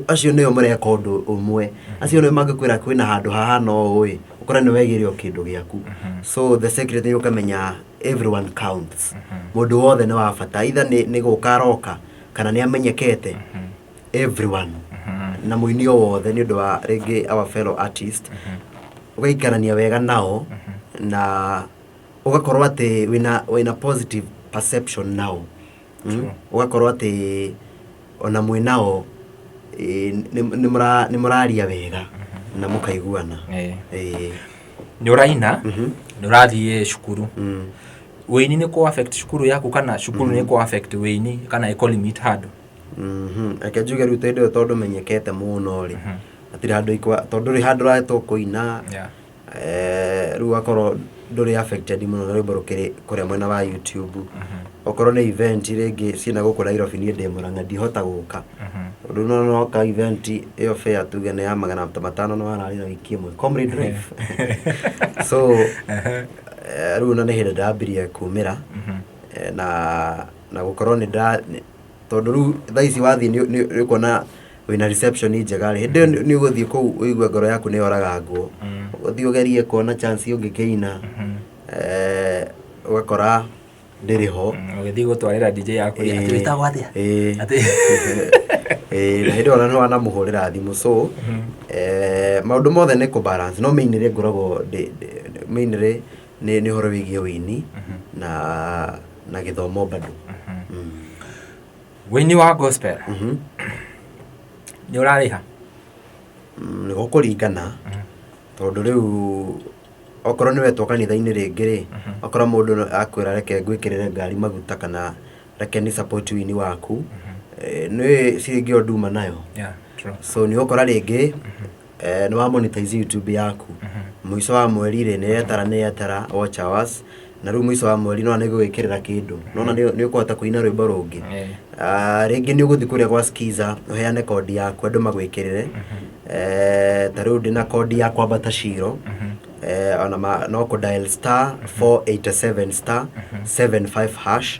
acio nĩo mareka ũndũ ũmwe, acio nĩo mangĩkwĩra kwĩna handũ hahana ũũ ĩ, ũkore nĩ wegĩire o kĩndũ gĩaku. So the secret nĩ ũkamenya everyone counts, mũndũ wothe nĩ wa bata, either nĩ gũka aroka kana nĩ amenyekete, everyone na mũini o wothe, nĩ ũndũ wa rĩngĩ our fellow artist, ũgaikarania wega nao na ũgakorwo atĩ wĩna positive perception nao. Ũgakorwo atĩ ona mwĩ nao nĩ mũraria wega na mũkaiguana. Ĩĩ. Nĩ ũraina, nĩ ũrathiĩ cukuru. Wĩini nĩ kũ affect cukuru yaku kana cukuru nĩ kũ affect wĩini kana ĩkũ limit handũ? Reke njuge rĩu tondũ ĩyo tondũ menyekete mũno rĩ, hatirĩ handũ ikwa tondũ ndũrĩ handũ ũretwo kũina, rĩu ũgakorwo ndũrĩ affected mũno na rwĩmbo rũkĩrĩ kũrĩa mwena wa YouTube. Okorwo nĩ event rĩngĩ ciĩna gũkũ Nairobi, niĩ ndĩ Mũrang'a, ndihota gũka. Rĩu no noka event ĩyo fare tuge nĩ ya 500 na wararĩra wiki ĩmwe, comrade life. So rĩu ona nĩ hĩndĩ ndambirie kumĩra na gũkorwo nĩ nda tondũ rĩu thaa ici wathiĩ nĩ ũkuona wĩna reception njega rĩ, hĩndĩ ĩyo nĩ ũgũthiĩ kũu ũigue ngoro yaku nĩ yoragangwo, ũthiĩ ũgerie kuona chance ũngĩkĩina, ũgakora ndĩrĩ ho. Ũgĩthiĩ gũtwarĩra DJ yaku rĩ, atĩ wĩtagwo atĩa? Ĩĩ. Ĩĩ, na hĩndĩ ĩyo ona nĩ wanamũhũrĩra thimũ. So maũndũ mothe nĩ kũ balance, no mainly ngoragwo mainly nĩ ũhoro wĩgiĩ wĩini na gĩthomo bado. Wĩini wa gospel nĩ ũrarĩha? Nĩ gũkũringana, tondũ rĩu okorwo nĩ wetwo kanitha-inĩ rĩngĩ rĩ, okorwo mũndũ akwĩra reke ngwĩkĩrĩre ngari maguta kana reke ni support wĩini waku. Nĩ ciringi ĩyo nduma nayo. Yeah, true. So nĩ ũgũkora rĩngĩ nĩ wa monetize YouTube yaku, mũico wa mweri rĩ, nĩ yetara watch hours, na rĩu mũico wa mweri nona nĩ gũgwĩkĩrĩra kĩndũ, nona nĩ ũkũhota kũina rwĩmbo rũngĩ. Ah, rĩngĩ nĩ ũgũthiĩ kũrĩa gwa Skiza ũheane kodi yaku andũ magwĩkĩrĩre. Ta rĩu ndĩna kodi ya kwambata ciro, ona no kũ dial *487*75#,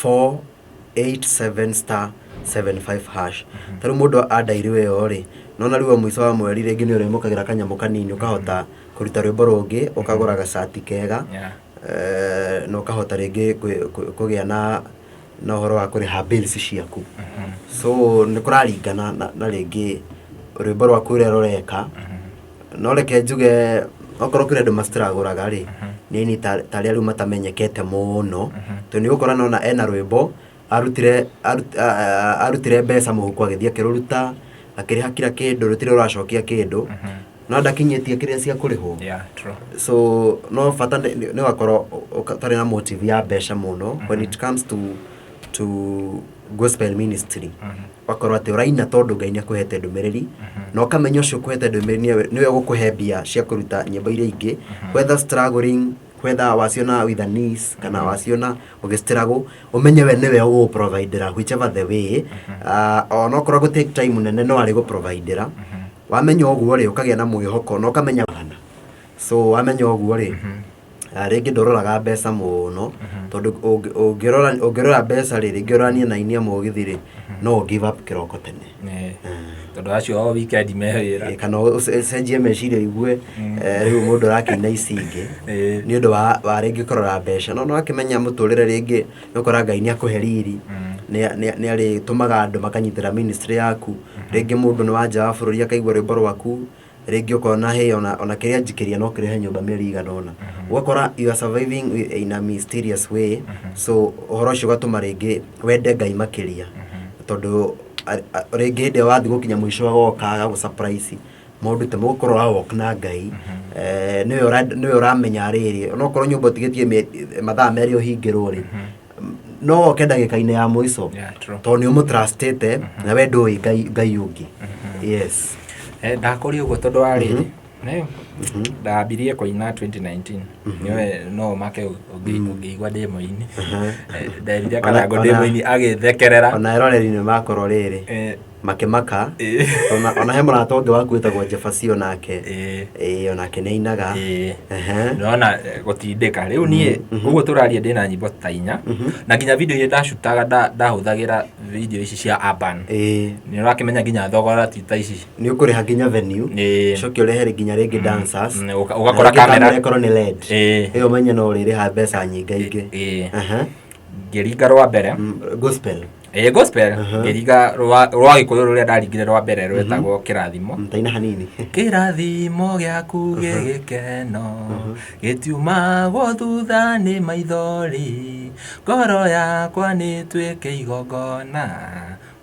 *487*75#. Ta rĩu mũndũ andairwo ĩyo rĩ, nona rĩu o mũico wa mweri rĩngĩ nĩ ũrĩmũkagĩra kanyamũ kanini, ũkahota kũruta rwĩmbo rũngĩ, ũkagũra gacati kega, na ũkahota rĩngĩ kũgĩa na ũhoro wa kũrĩha bills ciaku. So nĩ kũraringana na rĩngĩ rwĩmbo rwaku ũrĩa rũreka. No reke njuge, okorwo kũrĩ andũ macitiragũraga rĩ, nĩ aini ta arĩa rĩu matamenyekete mũno, tondũ nĩ ũgũkora nona ena rwĩmbo arutire, arutire mbeca mũhuko, agĩthiĩ akĩrũruta, akĩrĩha kila kĩndũ, rũtirĩ rũracokia kĩndũ, no ndakinyĩtie kĩrĩa cia kũrĩhwo. Yeah, true. So no bata nĩ ũgakorwo ũtarĩ na motive ya mbeca mũno when it comes to gospel ministry, ũgakorwo atĩ ũraina tondũ Ngai nĩ akũhete ndũmĩrĩri, na ũkamenya ũcio ũkũhete ndũmĩrĩri nĩwe ũgũkũhe mbia cia kũruta nyĩmbo iria ingĩ, whether struggling, whether waciona with a niece kana waciona ũgĩ struggle, ũmenye we nĩwe ũgũgũ-providera whichever the way. Onokorwo gũ take time nene, no arĩ gũ-providera. Wamenya ũguo rĩ, ũkagĩa na mwĩhoko na ũkamenya. So wamenya ũguo rĩ, rĩngĩ ndũroraga mbeca mũno, tondũ ũngĩrora mbeca rĩ, rĩngĩ ũroranie na aini a mũgithi rĩ, no ũ give up kĩroko tene. Tondũ acio o weekend me wĩra. Kana ũcenjie meciria, ũigue rĩu mũndũ arakĩina ici ingĩ nĩ ũndũ wa rĩngĩ kũrora mbeca. No wakĩmenya mũtũrĩre, rĩngĩ nĩ ũkora Ngai nĩ akũhe riri, nĩ arĩtũmaga andũ makanyitĩra ministry yaku. Rĩngĩ mũndũ nĩ wa nja wa bũrũri akaigua rwĩmbo rwaku, rĩngĩ ũkona hey, ona kĩrĩa njikĩria no kĩrehe nyũmba mĩeri igana ũna, ũgakora you are surviving in a mysterious way. So ũhoro ũcio ũgatũma rĩngĩ wende Ngai makĩria, tondũ rĩngĩ hĩndĩ ĩyo wathiĩ gũkinya mũico agoka agagũ surprise maũndũ ta mũgũkorwo ũra walk na Ngai. Nĩwe ũramenya rĩrĩ, onokorwo nyũmba ũtigĩtie mathaa merĩ ũhingĩrwo rĩ, no oke ndagĩka-inĩ ya mũico. Yeah, true. Tondũ nĩ ũmũtrustĩte na we ndũĩ Ngai ũngĩ, yes. Ndakũria ũguo tondũ wa rĩrĩ, nĩ ndambirie kũina 2019. Nĩwe no make ũngĩigua ndĩ mũini. Nderire Karango ndĩ mũini, agĩthekerera. Ona eroreri nĩ makorwo rĩrĩ makĩmaka. Ona he mũrata ũngĩ waku wĩtagwo Jefasio nake, ĩĩ, onake nĩ ainaga. Nĩwona gũtindĩka rĩu niĩ ũguo tũraria ndĩna nyĩmbo ta inya, na nginya video iria ndacutaga ndahũthagĩra video ici cia urban. Nĩ ũrakĩmenya nginya thogora ti ta ici. Nĩ ũkũrĩha nginya venue, coke ũrehe nginya rĩngĩ dancers. Ũgakora Na rĩngĩ camera ĩkorwo nĩ LED. Ĩyo ũmenye no ũrĩrĩha mbeca nyingaingĩ. Ngĩringa rwa mbere. Gospel. Ĩĩ, gospel. Ngĩringa rwa gĩkũyũ, rũrĩa ndaringire rwa mbere rwetagwo Kĩrathimo. Taina hanini. Kĩrathimo gĩaku gĩgĩkeno gĩtiumagwo thutha nĩ maithori, ngoro yakwa nĩ tuĩke igongona,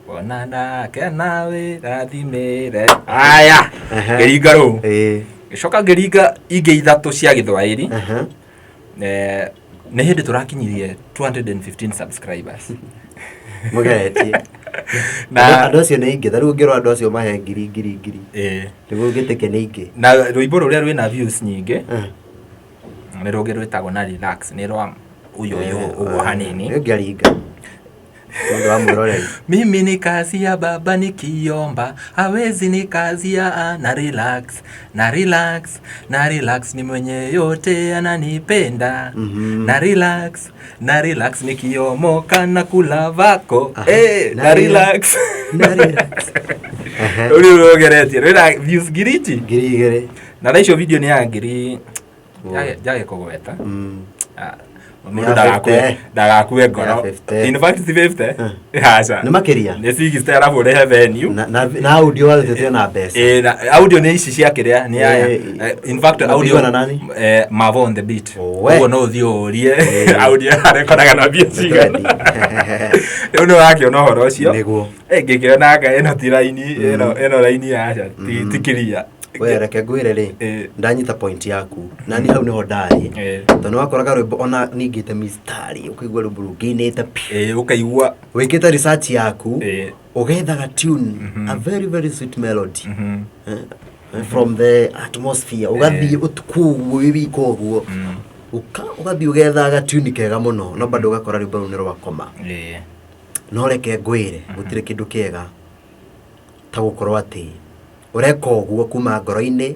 wona ndakena wĩrathimĩre. Aya, ngĩringa rũu, ngĩcoka ngĩringa ingĩ ithatũ cia gĩthwaĩri. Nĩ hĩndĩ tũrakinyirie 215 subscribers. Mũgeretie. Na Andũ acio nĩ aingĩ. Ta rĩu ũngĩrora andũ acio mahe ngiri ngiri ngiri nĩguo ũngĩtĩke nĩ aingĩ. Na rwĩmbo rũrĩa rwĩna views nyingĩ nĩ rũngĩ rwĩtagwo na Relax, nĩ rwa ũyũ ũguo hanini. Nĩ ũngĩaringa nĩ ũndũ wa mwĩroreri. Mimi ni kazi ya baba, nikiomba hawezi ni kazi ya na relax, na relax, na relax, ni mwenye yote ananipenda. Na relax, na relax, nikiomoka na kula vako. Na Na relax. Na relax. Rũu rũgeretie rwĩna views ngiri ici. 2000. Na thaa icio video nĩ ya ngiri njage kũgweta. Ah, Nĩ mũndũ ya 50. ndagakue ngoro. Nĩ ya 50. In fact ti 50, aca. Nĩ makĩria. Nĩ 60, arabu ũrĩhe venue. Na audio warutĩte na mbeca. Ĩĩ, na audio nĩ ici cia kĩrĩa nĩ aya. In fact Na audio ũkĩigua na nani? Mavo on the beat. Owe. Ũguo no ũthiĩ ũrie audio arekoraga na mbia cigana. Rĩu nĩ ũrakĩona ũhoro ũcio. Nĩguo. Ngĩkĩona anga ĩno ti raini, ĩno raini, aca, ti clear. We reke ngwĩre rĩ, ndanyita point yaku na niĩ hau nĩho ndarĩ, tondũ nĩwakoraga rwĩmbo ona ningĩte mistari ũkaigua rwĩmbo rũngĩinĩte piũ. Ũkaigua. Wĩkĩte research yaku, ũgethaga tune, a very very sweet melody, from the atmosphere, ũgathiĩ ũtukũ ũguo wĩ wika ũguo, ũgathiĩ ũgethaga tune kega mũno, no bado ũgakora rwĩmbo rũu nĩ rwakoma. No reke ngwĩre, gũtirĩ kĩndũ kĩega ta gũkorwo atĩ ũreka ũguo kuma ngoro-inĩ,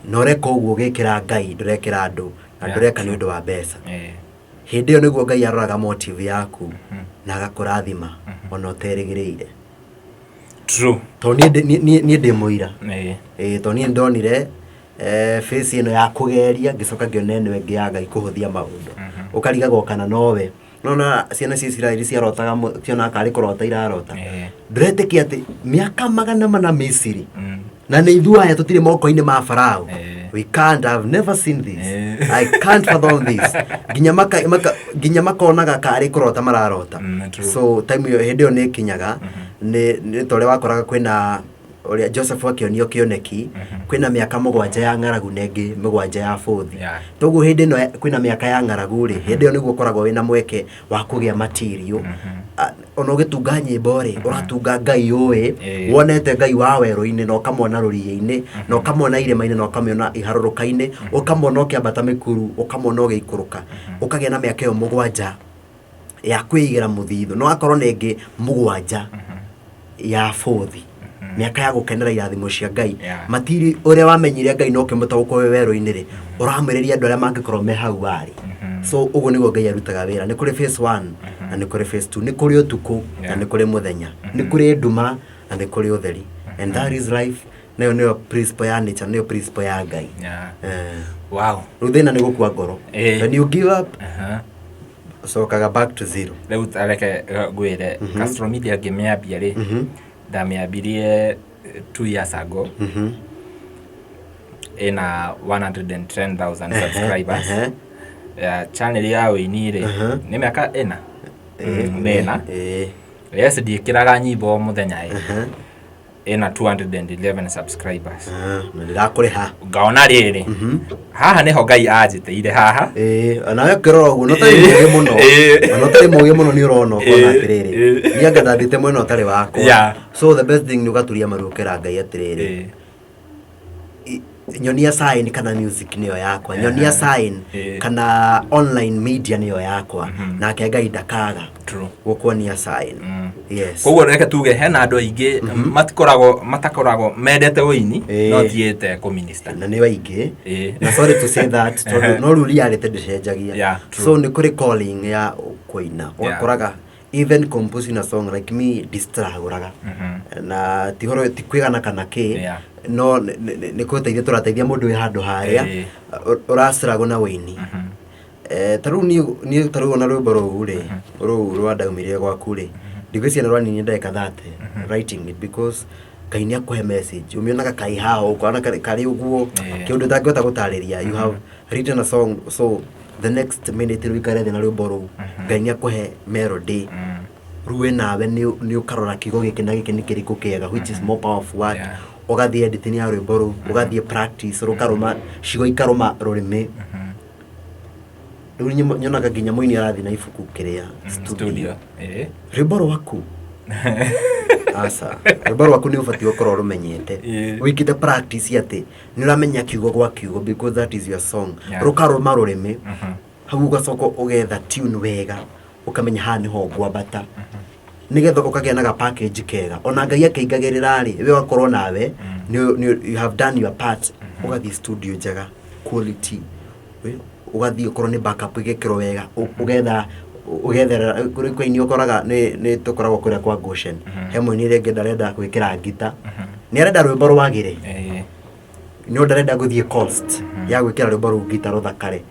na ũreka ũguo ũgĩkĩra Ngai, ndũrekĩra andũ, na ndũreka nĩ ũndũ wa mbeca. Hĩndĩ ĩyo nĩguo Ngai aroraga motive yaku na agakũrathima ona ũterĩgĩrĩire. Tondũ niĩ ndĩ mũira. Ĩĩ, tondũ niĩ nĩndonire face ĩno ya kũgeria, ngĩcoka ngĩona ĩno ĩngĩ ya Ngai kũhũthia maũndũ. Ũkarigagwo kana nowe. Nona ciana cia Isiraeli ciarotaga cionaga karĩ kũrota irarota. Ndũretĩkia atĩ mĩaka 400 Misiri, na nĩ ithuĩ aya tũtirĩ moko-inĩ ma Farao. We can't, I've never seen this. I can't fathom this. Nginya maka, maka, nginya makonaga karĩ kũrota mararota. True. So time ĩyo, hĩndĩ ĩyo nĩ ĩkinyaga, nĩ ta ũrĩa wakoraga kwĩna ũrĩa Joseph akĩonio kĩoneki, kwĩna mĩaka 7 ya ng'aragu na ĩngĩ 7 ya bũthi. Toguo hĩndĩ ĩno kwĩna mĩaka ya ng'aragu rĩ, hĩndĩ ĩyo nĩguo ũkoragwo wĩna mweke wa kũgĩa material. Ona ũgĩtunga nyĩmbo rĩ, ũratunga Ngai ũĩ, wonete Ngai wa werũ-inĩ, na ũkamwona rũriĩ-inĩ, na ũkamwona irĩma-inĩ, na ũkamwona iharũrũka-inĩ, ũkamwona ũkĩambata mĩkuru, ũkamwona ũgĩikũrũka. Ũkagĩa na mĩaka ĩyo 7 ya kwĩigĩra mũthithũ, no akorwo nĩ ĩngĩ 7 ya bũthi, mĩaka ya gũkenera irathimo cia Ngai. Matiri ũrĩa wamenyire Ngai na ũkĩmũtaũkwo wĩ werũ-inĩ rĩ, ũramwĩrĩria andũ arĩa mangĩkorwo me hau warĩ. So ũguo nĩguo Ngai arutaga wĩra. Nĩ kũrĩ phase 1 na nĩ kũrĩ phase 2, nĩ kũrĩ ũtukũ na nĩ kũrĩ mũthenya, nĩ kũrĩ nduma na nĩ kũrĩ ũtheri. And that is life. Nayo nĩyo principle ya nature, nĩyo principle ya Ngai. Wow. Rĩu thĩna nĩ gũkua ngoro. When you give up, ũcokaga back to zero. Rĩu ta reke ngwĩre, Castro Media ngĩmĩambia rĩ, ndamĩambirie 2 years ago. Ĩna 110,000 subscribers. Channel ya ũini rĩ, nĩ mĩaka ĩna? Nĩ ĩna. Yes, ndiĩkĩraga nyĩmbo o mũthenya ĩ. Ĩna 211 subscribers. Na ndĩrakũrĩha. Ngaona rĩrĩ, haha nĩho Ngai anjĩtĩire haha. Nawe ũkĩrora ũguo, na ũtarĩ mũũgĩ mũno. Ona ũtarĩ mũũgĩ mũno nĩ ũrona ũkona atĩrĩrĩ, niĩ anga ndathiĩte mwena ũtarĩ wakwa. So the best thing nĩ ũgaturia maru ũkera Ngai atĩrĩrĩ, nyonia sign kana music nĩyo yakwa, nyonia sign kana online media nĩyo yakwa, nake Ngai ndakaga gũkuonia sign. Yes. Koguo reke tuge hena andũ aingĩ matikoragwo, matakoragwo mendete ũini, no tiĩte kũminista. Na nĩ aingĩ. Na sorry to say that, tondũ no rĩu reality ndĩcenjagia. So nĩ kũrĩ calling ya kũina. Ũgakoraga even composing a song like me distragũraga. Na ti horo, ti kwĩgana kana kĩ, no nĩ kũteithia tũrateithia mũndũ wĩ handũ harĩa ũrastruggle na ũini. Ta rĩu niĩ ta rĩu ona rwĩmbo rũu rĩ, rũu rwa ndaumire gwaku rĩ, ndigwĩciria nĩ rwaninie ndagĩka 30 writing it, because Ngai nĩ akũhe message, ũmĩonaga kaĩ haha ũkona karĩ ũguo, kĩũndũ ũtangĩhota gũtarĩria. You have written a song, so the next minute rĩu ikare thĩ na rwĩmbo rũu, Ngai nĩ akũhe melody. Rĩu we nawe nĩ ũkarora kiugo gĩkĩ na gĩkĩ nĩ kĩrĩkũ kĩega, which is more powerful word. Ũgathiĩ editing ya rwĩmbo rũu, ũgathiĩ practice, rũkarũma, ciugo ikarũma rũrĩmĩ. Rĩu nyonaga nginya mũini arathiĩ na ibuku kĩrĩa studio. Studio. Rwĩmbo rwaku. Aca. Rwĩmbo rwaku nĩ ũbatiĩ gũkorwo rũmenyete. Wĩkĩte practice atĩ nĩ ũramenya kiugo gwa kiugo, because that is your song. Rũkarũma rũrĩmĩ. Hau ũgacoka ũgetha tune wega, ũkamenya haha nĩho ngwambata. Nĩgetha ũkagĩa na ga package kega. Ona Ngai akĩingagĩrĩra rĩ, we ũgakorwo nawe, you have done your part. Ũgathiĩ studio njega, quality. Ũgathiĩ ũkorwo nĩ backup ĩgekĩrwo wega, ũgetha, ũgethera, kũrĩ kwa ini ũkoraga nĩ tũkoragwo kũrĩa kwa Goshen. He mũini rĩngĩ ndarenda gwĩkĩra ngita. Nĩ arenda rwĩmbo rwagĩre. No ndarenda gũthiĩ cost ya gwĩkĩra rwĩmbo rũu ngita rũthakare.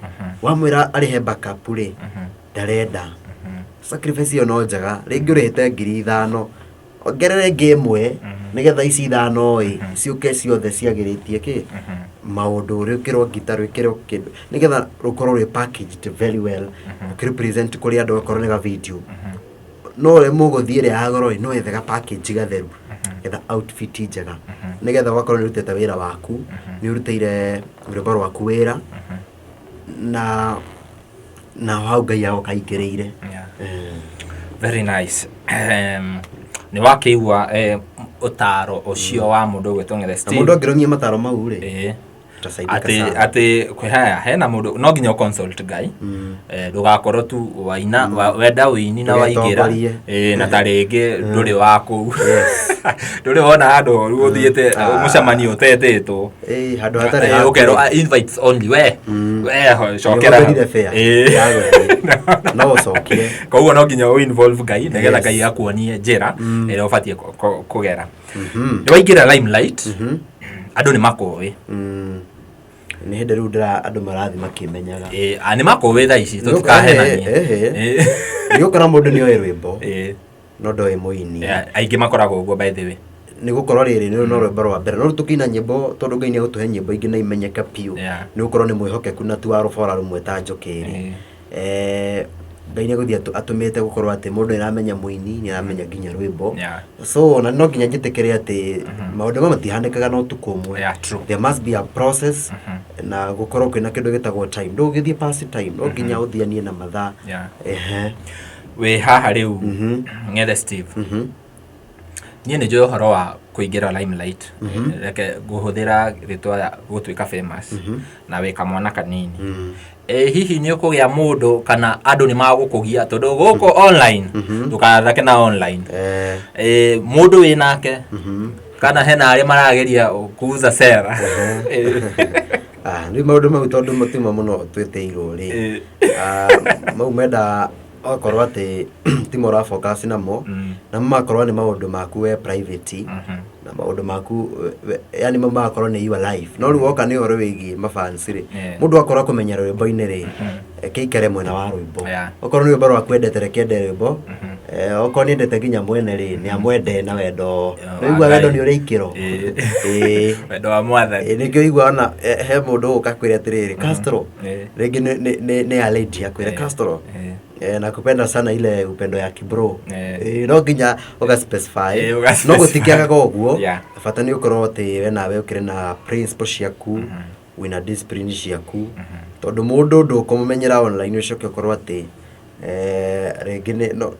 Wamwĩra arĩhe backup rĩ, ndarenda. Sacrifice ĩyo no njega, rĩngĩ ũrĩhĩte 5,000, ongerere ĩngĩ 1, nĩgetha ici 5 ĩ, ciũke ciothe ciagĩrĩtie kĩ? Maũndũ, rwĩkĩrwo ngita, rwĩkĩrwo kĩndũ, nĩgetha rũkorwo rwĩ packaged very well, ũkĩrepresent kũrĩ andũ okorwo nĩ ga video. No ũrĩa mũgũthiĩ ĩrĩa ya goro ĩ, no wethe ga package gatheru, getha outfit njega. Nĩgetha ũgakorwo nĩ ũrutĩte wĩra waku, nĩ ũrutĩire rwĩmbo rwaku wĩra, na hau Ngai agoka aingĩrĩire. Very nice. Nĩ wakĩigua ũtaro ũcio wa mũndũ ũgwĩtwo Ng'ethe Na Steve. mũndũ angĩrũmia mataro mau rĩ, utasaidika Atĩ sana. Atĩ kwĩ hena mũndũ no nginya ũconsult Ngai. Ndũgakorwo tu waina wenda ũini na waingĩra. Ndũgetongorie. Na ta rĩngĩ ndũrĩ wa kũu, ndũrĩ wona handũ horu ũthiĩte mũcemanio ũtetĩtwo. Handũ hatarĩ haku. Ũkerwo, "Invites only, we we cokera." Nĩũhũthĩrire fare ya gũthiĩ. No ũcokire. Koguo no nginya ũ involve Ngai nĩgetha Ngai akuonie njĩra ĩrĩa ũbatiĩ kũgera. Nĩ waingĩra limelight, andũ nĩ makũĩ. Nĩ hĩndĩ rĩu ndĩra andũ marathiĩ makĩmenyaga. Nĩ makũĩ thaa ici, tũtikahenanie. Nĩ ũkora mũndũ nĩ oĩ rwĩmbo no ndoĩ mũini. Yeah, aingĩ makoragwo ũguo, by the way. Nĩ gũkorwo rĩrĩ nĩ no rwĩmbo rwa mbere, no rĩu tũkĩina nyĩmbo, tondũ Ngai nĩ egũtũhe nyĩmbo ingĩ na imenyeke biũ, nĩ gũkorwo nĩ mwĩhokeku na ti wa rũbora rũmwe ta njũkĩ rĩ. Ngai nĩ egũthiĩ atũmĩte gũkorwo atĩ mũndũ nĩ aramenya mũini, nĩ aramenya nginya rwĩmbo. So na no nginya njĩtĩkĩre atĩ maũndũ mamwe matihanĩkaga na ũtukũ ũmwe. Yeah, true. There must be a process, na gũkorwo kwĩna kĩndũ gĩtagwo time. Ndũngĩthiĩ past time, no nginya ũthianie na mathaa. Wĩ haha rĩu, Ng'ethe Steve, niĩ nĩ njũĩ ũhoro wa kũingĩra limelight. Reke ngũhũthĩra rĩtwa ya gũtuĩka famous, na wĩ kamwana kanini. Hihi nĩ ũkũgĩa mũndũ kana andũ nĩ magũkũgia, tondũ gũkũ online ndũkathake na online? Mũndũ wĩ nake kana hena arĩa marageria kuuza sera? Ah, rĩu maũndũ mau tondũ matima mũno twĩtĩirwo rĩ, mau menda okorwo atĩ timo ũra focus namo, namo magakorwo nĩ maũndũ maku we private, na maũndũ maku yani mau magakorwo nĩ your life. No rĩu woka nĩ ũhoro wĩgiĩ mafans rĩ, mũndũ akorwo akũmenya rwĩmbo-inĩ rĩ, reke aikare mwena wa rwĩmbo. Okorwo nĩ rwĩmbo rwaku endete, reke ende rwĩmbo. Okorwo nĩ endete nginya mwene rĩ, nĩ amwende na wendo. Nĩũiguaga wendo nĩ ũrĩ ikĩro. Wendo wa Mwathani. Nĩkĩo ũiguaga ona he mũndũ ũgũka akwĩre atĩrĩrĩ, "Castro," rĩngĩ nĩ a lady akwĩre, "Castro, nakupenda sana ile upendo ya kibro." No nginya ũga specify. Ũga No gũtikĩagaga ũguo. Bata nĩ ũkorwo atĩ we nawe ũkĩrĩ na principle ciaku, wĩna discipline ciaku, tondũ mũndũ ndũkũmũmenyera online ũcoke ũkorwo atĩ rĩngĩ nĩ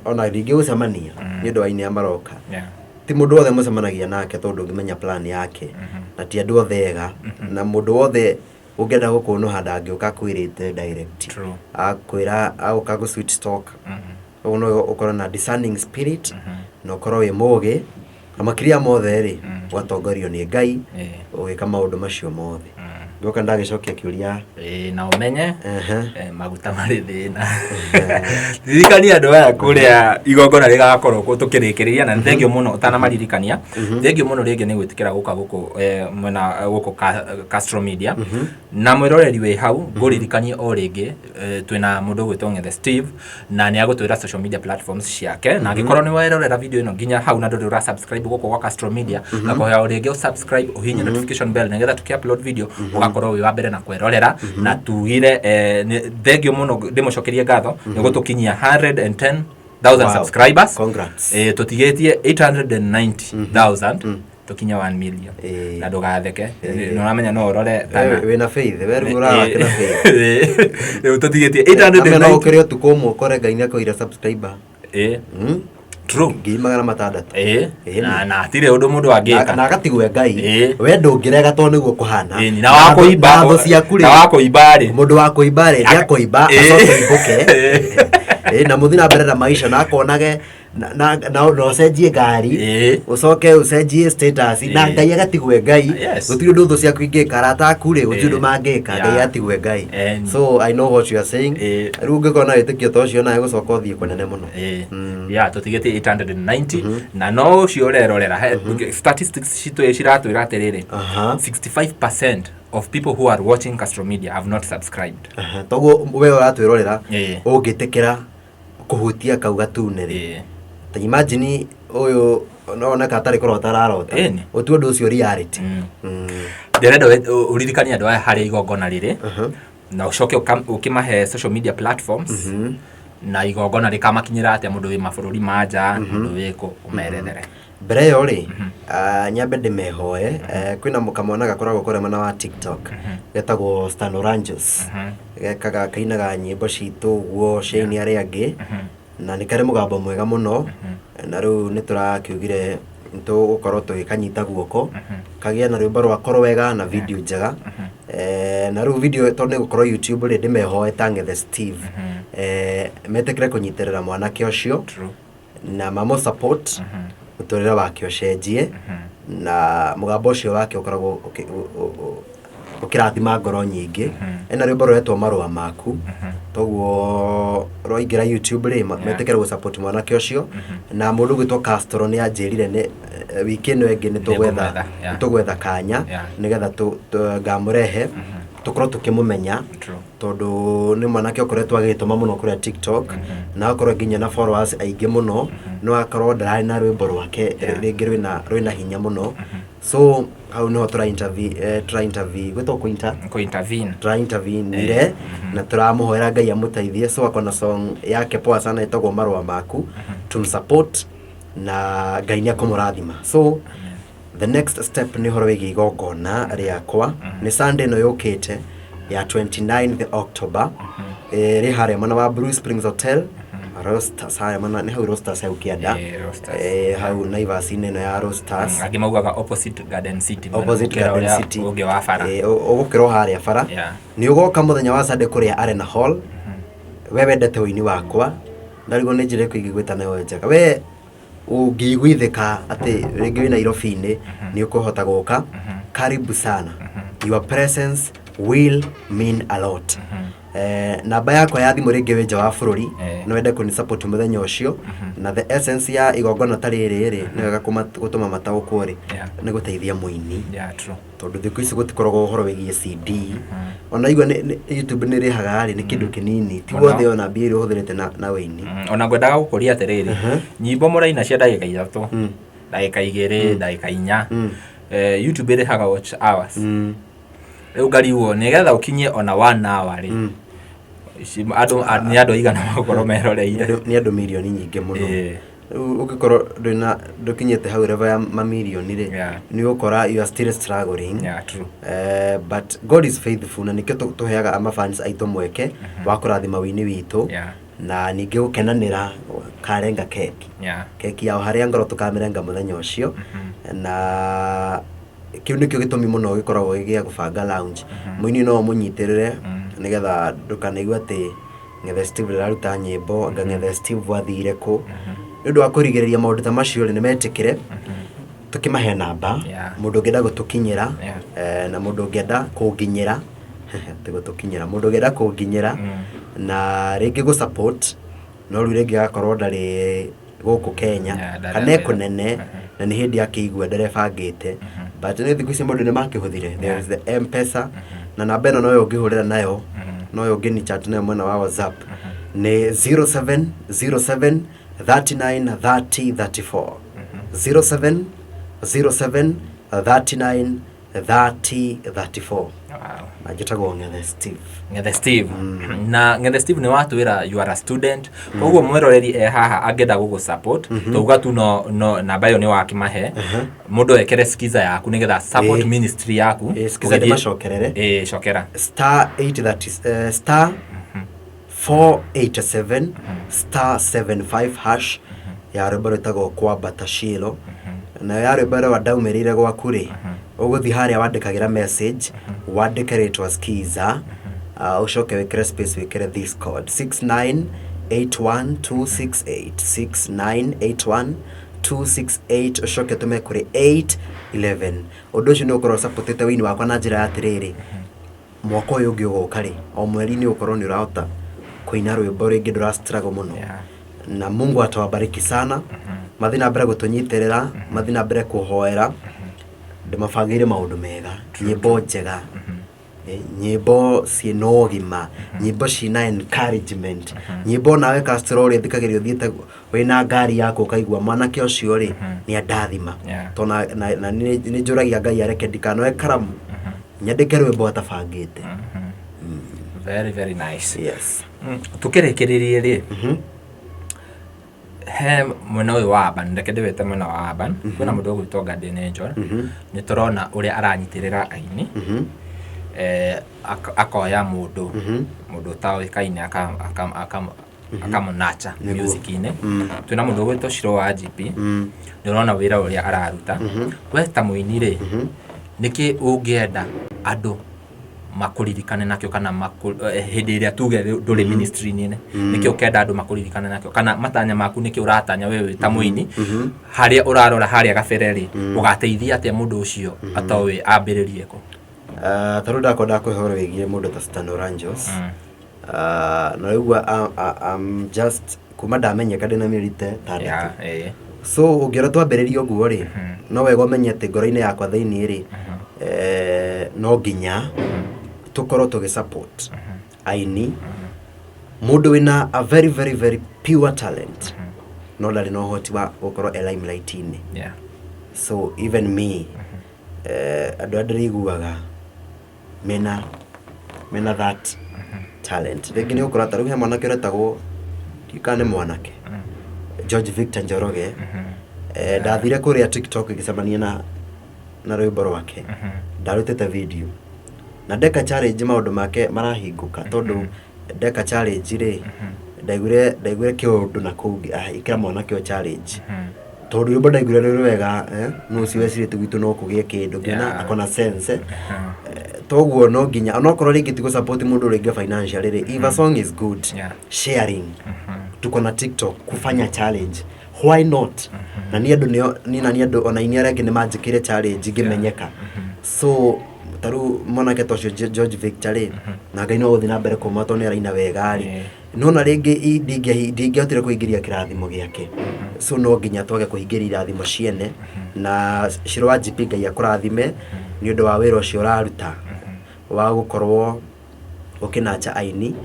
ona rĩngĩ gũcemania nĩ ũndũ wa aini arĩa maroka. Ti mũndũ wothe mũcemanagia nake tondũ ndũngĩmenya plan yake, na ti andũ othe ega, na mũndũ wothe ũngĩenda gũkũnũha ndangĩũka akwĩrĩte direct. Akwĩra agũka gũ sweet talk. Ũguo no ũkorwo na discerning spirit, na ũkorwo wĩ mũgĩ, na makĩria mothe rĩ, ũgatongorio nĩ Ngai ũgĩka maũndũ macio mothe. Ndoka ndagĩcokia kĩũria. Na ũmenye maguta marĩ thĩna. Ririkania andũ aya kũrĩa igongona rĩgakorwo kũ tũkĩrĩkĩrĩria, na nĩ thengio mũno ũtanamaririkania. Thengio mũno rĩngĩ nĩ gwĩtĩkĩra gũka gũkũ mwena gũkũ Castro Media. Na mwĩroreri wĩ hau, ngũririkanie o rĩngĩ, twĩna mũndũ ũgwĩtwo Ng'ethe Steve, na nĩ agũtwĩra social media platforms ciake. Na angĩkorwo nĩ werorera video ĩno nginya hau na ndũrĩ ũra subscribe gũkũ gwa Castro Media, ngakũhoya o rĩngĩ ũsubscribe, ũhihinye notification bell, nĩgetha tũkĩ upload video ũgakorwo wĩ wa mbere na kwerorera. Na tugire thengio mũno, ndĩmũcokerie ngatho nĩ gũtũkinyia 110,000 subscribers. Congrats. Tũtigĩtie 890,000 tũkinye 1 million. Na ndũgatheke, nĩ ũramenya no ũrore kana Wĩna faith, we rĩu ũrarake na faith. Rĩu tũtigĩtie Ame no 890. ũkĩrĩ ũtukũ ũmwe ũkore Ngai nĩ akũire subscriber True. 600,000. Na hatirĩ ũndũ mũndũ angĩka. Na agatigwe Ngai. We ndũngĩrega tondũ nĩguo kũhana. Na wa kũimba Na thũ ciaku rĩ, na wa kũimba rĩ, mũndũ wa kũimba rĩ, nĩ akũimba acoke aimbũke. Na mũthiĩ na mbere na maisha na akonage na ũcenjie ngari, ũcoke ũcenjie status, na Ngai agatigwe Ngai. Gũtirĩ ũndũ thũ ciaku ingĩka, arata aku rĩ, gũtirĩ ũndũ mangĩka, Ngai atigwe Ngai. So I know what you are saying. Rĩu ũngĩkorwo na wĩtĩkio ta ũcio, nawe gũcoka ũthiĩ kũnene mũno. Ya tũtigĩtie 890, na no ũcio ũrerorera statistics citũ ciratwĩra atĩrĩrĩ, 65% of people who are watching Castro Media have not subscribed. Toguo we ũratwĩrorera, ũngĩtĩkĩra kũhutia kau gatune rĩ, ta imagine ũyũ no oneka atarĩ kũrota ararota. Ũtue ũndũ ũcio reality. Ndĩrenda ũririkanie andũ aya harĩa igongona rĩrĩ, na ũcoke ũkĩmahe social media platforms. Na igongona rĩkamakinyĩra atĩa mũndũ wĩ mabũrũri ma nja, mũndũ wĩ kũ, ũmerethere. Mbere ĩyo rĩ, nyambe ndĩmehoe. Kwĩna kamwana gakoragwo kũrĩa mwena wa TikTok getagwo Stan Oranges, gekaga kainaga nyĩmbo citũ ũguo cia aini arĩa angĩ, na nĩ karĩ mũgambo mwega mũno. Na rĩu nĩ tũrakiugire nĩ tũgũkorwo tũgĩkanyita guoko kagĩe na rwĩmbo rwako rwega na video njega. Na rĩu video tondũ nĩ gũkorwo YouTube rĩ, ndĩmehoe ta Ng'ethe Steve, metĩkĩre kũnyitĩrĩra mwanake ũcio na mamũ support, mũtũrĩre wake ũcenjie, na mũgambo ũcio wake ũkoragwo ũkĩrathima ngoro nyingĩ. Ena rwĩmbo rũretwo Marũa Maku. Toguo rwaingĩra YouTube rĩ, metĩkĩre gũ support mwanake ũcio. Na mũndũ ũgwĩtwo Castro nĩ anjĩrire nĩ wiki ĩno ĩngĩ nĩ tũgwetha Nĩngũmwetha, yeah. nĩ tũgwetha kanya nĩgetha ngamũrehe tũkorwo tũkĩmũmenya, tondũ nĩ mwanake ũkoretwo agĩtũma mũno kũrĩa TikTok, na akorwo nginya na followers aingĩ mũno, no akorwo ndararĩ na rwĩmbo rwake rĩngĩ rwĩna hinya mũno. So hau niho tũra interview, tũra interview gwĩtwo kũ inter Kũ intervene. Tũra intervenire na tũramũhoera Ngai amũteithie. So akona song yake poa sana ĩtagwo Marũa Maku. Tumsupport na Ngai nĩ akũmũrathima. So the next step nĩ ũhoro wĩgiĩ igongona rĩakwa. Nĩ Sunday ĩno yũkĩte ya 29th October. Rĩ harĩa mwena wa Blue Springs Hotel, Roasters, harĩa mwena nĩ hau Roasters hau kĩanda. Roasters. Hau Naivas-inĩ ĩno ya Roasters. Angĩ maugaga opposite Garden City. Opposite Gũkĩra Garden ũrĩa City. ũngĩ wa bara. Ũgũkĩrwo harĩa bara. Nĩ ũgoka mũthenya wa Sunday kũrĩa Arena Hall. We wendete ũini wakwa, ndarigwo nĩ njĩra ĩrĩkũ ingĩgwĩta nayo njega we ũngĩiguithĩka atĩ rĩngĩ wĩ Nairobi-inĩ nĩ ũkũhota gũka. Karibu sana, your presence will mean a lot. Namba yakwa ya thimũ, rĩngĩ wĩ nja wa bũrũri, no wende kũni support mũthenya ũcio, na the essence ya igongona ta rĩrĩ rĩ, nĩ wega gũtũma mataũkwo rĩ, nĩ gũteithia mũini, tondũ thikũ ici gũtikoragwo ũhoro wĩgiĩ CD. Ona igua YouTube nĩ ĩrĩhaga rĩ, nĩ kĩndũ kĩnini, ti Mũno. wothe ona mbia iria ũhũthĩrĩte na wĩini. Ona ngwendaga gũkũria atĩrĩrĩ, nyimbo mũraina cia ndagĩka 3, ndagĩka 2, ndagĩka 4, YouTube ĩrĩhaga watch hours. Rĩu ngarigwo nĩgetha ũkinyie ona one hour rĩ, nĩ andũ aigana magũkorwo meroreire? Nĩ andũ mirioni nyingĩ mũno. Rĩu ũngĩkorwo ndwĩna ndũkinyĩte hau level ya mamirioni rĩ, nĩ ũgũkora you are still struggling. Yeah, true. But God is faithful, na nĩkĩo tũheaga amafans aitũ mweke wa kũrathima wĩini witũ na ningĩ gũkenanĩra karenga keki, keki yao harĩa ngoro tũkamĩrenga mũthenya ũcio. Na kĩu nĩkĩo gĩtũmi mũno gĩkoragwo gĩ gĩa gũbanga lounge. Mũini no ũmũnyitĩrĩre nĩgetha ndũkanaigue atĩ Ng'ethe Steve ndararuta nyĩmbo, anga Ng'ethe Steve athire kũ. Nĩ ũndũ wa kũrigĩrĩria maũndũ ta macio rĩ, nĩ metĩkĩre tũkĩmahe namba, mũndũ ũngĩenda gũtũkinyĩra, na mũndũ ũngĩenda kũnginyĩra, ti gũtũkinyĩra, mũndũ ũngĩenda kũnginyĩra na rĩngĩ gũ support, no rĩu rĩngĩ agakorwo ndarĩ gũkũ Kenya Yeah, ndarĩ kana e available. kũnene na nĩ hĩndĩ akĩigua ndarebangĩte. But nĩ thikũ ici maũndũ nĩ makĩhũthire. There is the M-Pesa, na namba ĩno noyo ũngĩhũrĩra nayo, noyo ũngĩni chat nayo mwena wa WhatsApp, nĩ 0707 39 30 34, 07 07 39 30 34. Na njĩtagwo Ng'ethe Steve. Ng'ethe Steve. Na Ng'ethe Steve, nĩ watwĩra you are a student, koguo mwĩroreri e haha angĩenda gũgũ support, tauga tu no namba ĩyo nĩ wakĩmahe, mũndũ ekere skiza yaku nĩgetha support ministry yaku. Skiza Ũgĩthiĩ- ndĩmacokerere. Cokera. Star 830, star 487 star 75 hash ya rwĩmbo rwĩtagwo Kwambata Shilo. Nayo ya rwĩmbo rwa Ndaumĩrĩire Gwaku rĩ, ũgũthiĩ harĩa wandĩkagĩra message, wandĩke rĩtwa skiza, ũcoke wĩkĩre space, wĩkĩre this code 6981268, 6981268, ũcoke ũtũme kũrĩ 811. Ũndũ ũcio nĩ ũgũkorwo supportĩte wĩini wakwa na njĩra ya atĩrĩrĩ, mwaka ũyũ ũngĩ ũgoka rĩ, o mweri nĩ ũgũkorwo nĩ ũrahota kũina rwĩmbo rĩngĩ, ndũra struggle mũno. Na Mungu atawabariki sana. Mathiĩ na mbere gũtũnyitĩrĩra, mathiĩ na mbere kũhoera. Ndĩmabangĩire maũndũ mega, nyĩmbo njega, nyĩmbo ciĩna ũgima, nyĩmbo ciĩna encouragement, nyĩmbo nawe Castro ũrĩa thikagĩrĩria ũthiĩte wĩna ngari yaku ũkaigua mwanake ũcio rĩ nĩ andathima. Tondũ na nĩ njũragia Ngai areke ndikanoe karamu nyandĩke rwĩmbo atabangĩte. Very, very nice. Yes. Tũkĩrĩkĩrĩrie rĩ, he mwena ũyũ wa Urban, reke ndĩwĩte mwena wa Urban, kwĩna mũndũ ũgwĩtwo Guardian Angel. Nĩ tũrona ũrĩa aranyitĩrĩra aini, akoya mũndũ ũtaũĩkaine akamũnacha music-inĩ. Twĩna mũndũ ũgwĩtwo Shiro wa GP, nĩ ũrona wĩra ũrĩa araruta. We ta mũini rĩ, nĩkĩ ũngĩenda andũ makũririkane nakĩo, kana hĩndĩ ĩrĩa tuge ndũrĩ ministry-inĩ, nĩkĩ ũkenda andũ makũririkane nakĩo, kana matanya maku, nĩkĩ ũratanya we wĩ ta mũini, harĩa ũrarora harĩa gabere rĩ, ũgateithia atĩa mũndũ ũcio atoĩ ambĩrĩrie kũ? Ta rĩu ndakwa ndakũhe ũhoro wĩgiĩ mũndũ ta Stan Oranjos. Na rĩu I'm just kuma ndamenyeka ndĩna mĩeri ta ĩtandatũ. So ũngĩona twambĩrĩria ũguo rĩ, no wega ũmenye atĩ ngoro-inĩ yakwa thĩiniĩ rĩ, no nginya tũkorwo tũgĩ support aini. Mũndũ wĩna a very very very pure talent no ndarĩ na ũhoti wa gũkorwo e limelight-inĩ. So even me, andũ arĩa ndĩrĩiguaga mena that talent, rĩngĩ nĩ ũgũkora ta rĩu he mwanake ũretagwo, ndiũĩ kana nĩ mwanake, George Victor Njoroge. Ndathire kũrĩa TikTok ngĩcemania na rwĩmbo rwake, ndarutĩte video na ndeka challenge, maũndũ make marahingũka, tondũ ndeka challenge rĩ, ndaiguire kĩũndũ na kũu ĩkĩra mwanake ũyũ challenge, tondũ rwĩmbo ndaiguire rwĩ rwega, nũ ũcio wecirĩtie gwitũ no kũgĩe kĩndũ ngĩona akona sense. Toguo no nginya onokorwo rĩngĩ ti gũ-support mũndũ rĩngĩ financially rĩ, if a song is good, sharing, tuko na TikTok, kufanya challenge, why not? Na niĩ andũ nĩo niĩ na niĩ andũ ona inyuĩ arĩa angĩ nĩ manjĩkĩire challenge ngĩmenyeka. So ta rĩu mwanake ta ũcio George Victor rĩ, na Ngai no gũthiĩ na mbere kũmũha tondũ nĩ araina wega rĩ, no na rĩngĩ ndingĩahotire kũingĩria kĩrathimo gĩake. So no nginya twage kũhingĩria irathimo ciene. Na Shiro wa GP, Ngai akũrathime nĩ ũndũ wa wĩra ũcio ũraruta wa gũkorwo ũkĩnacha aini.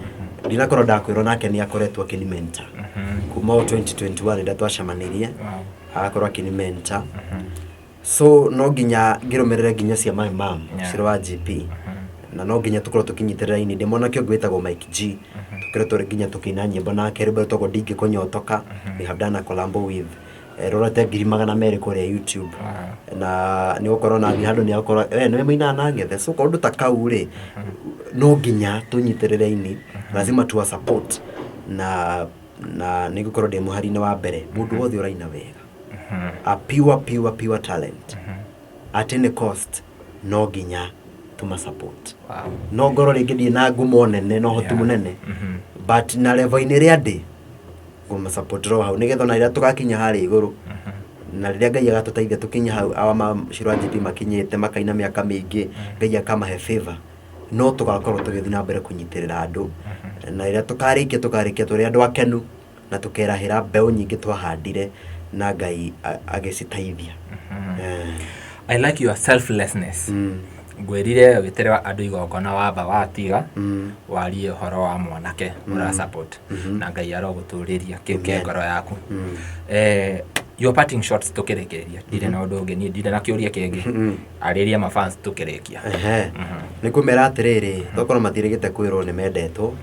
Ndinakorwo ndakwĩrwo nake nĩ akoretwo akĩni mentor kuma o 2021 rĩrĩa twacemanirie. Agakorwo akĩni mentor, so no nginya ngĩrũmĩrĩre nginya cia my mom. Shiro wa GP, na no nginya tũkorwo tũkĩnyitĩrĩra aini. Ndĩ mwanake ũngĩ wĩtagwo Mike G, tũkoretwo nginya tũkĩina nyĩmbo nake, rwĩmbo rwĩtagwo Ndingĩkũnyotoka. We have done a collabo with, rũrete 200,000 kũrĩa YouTube. Na nĩ gũkorwo na thiĩ handũ nĩ agũkorwo we nĩwe mũinaga na Ngethe. So kaũndũ ta kau rĩ, no nginya tũnyitĩrĩre aini, lazima tuwa support, na nĩ ngũkorwo ndĩ mũhari-inĩ wa mbere. Mũndũ wothe ũraina wega, a pure pure pure talent, at any cost no nginya tũma support. No ngorwo rĩngĩ ndirĩ na ngumo nene na ũhoti mũnene, but na level-inĩ ĩrĩa ndĩ, ngũma support ro hau, nĩgetha ona rĩrĩa tũgakinya harĩa igũrũ, na rĩrĩa Ngai agatũteithia tũkinye hau awa ma Shiro wa GP makinyĩte, makaina mĩaka mĩingĩ, Ngai akamahe favor, no tũgakorwo tũgĩthiĩ na mbere kũnyitĩrĩra andũ. Na rĩrĩa tũkarĩkia tũrĩ andũ akenu na tũkerahĩra mbeũ nyingĩ twahandire na Ngai agĩciteithia. I like your selflessness. Ngwĩrire wĩtere andũ igongona wamba watiga warie ũhoro wa mwanake ũra support, na Ngai arogũtũrĩria kĩu kĩ Amen. ngoro yaku. Your parting shots tũkĩrĩkĩrĩria, ndirĩ na ũndũ ũngĩ, niĩ ndirĩ na kĩũria kĩngĩ. Arĩria mafans tũkĩrĩkia. Ehe. Nĩ kũmera atĩrĩrĩ, tokorwo matirĩgĩte kwĩrwo nĩ mendetwo,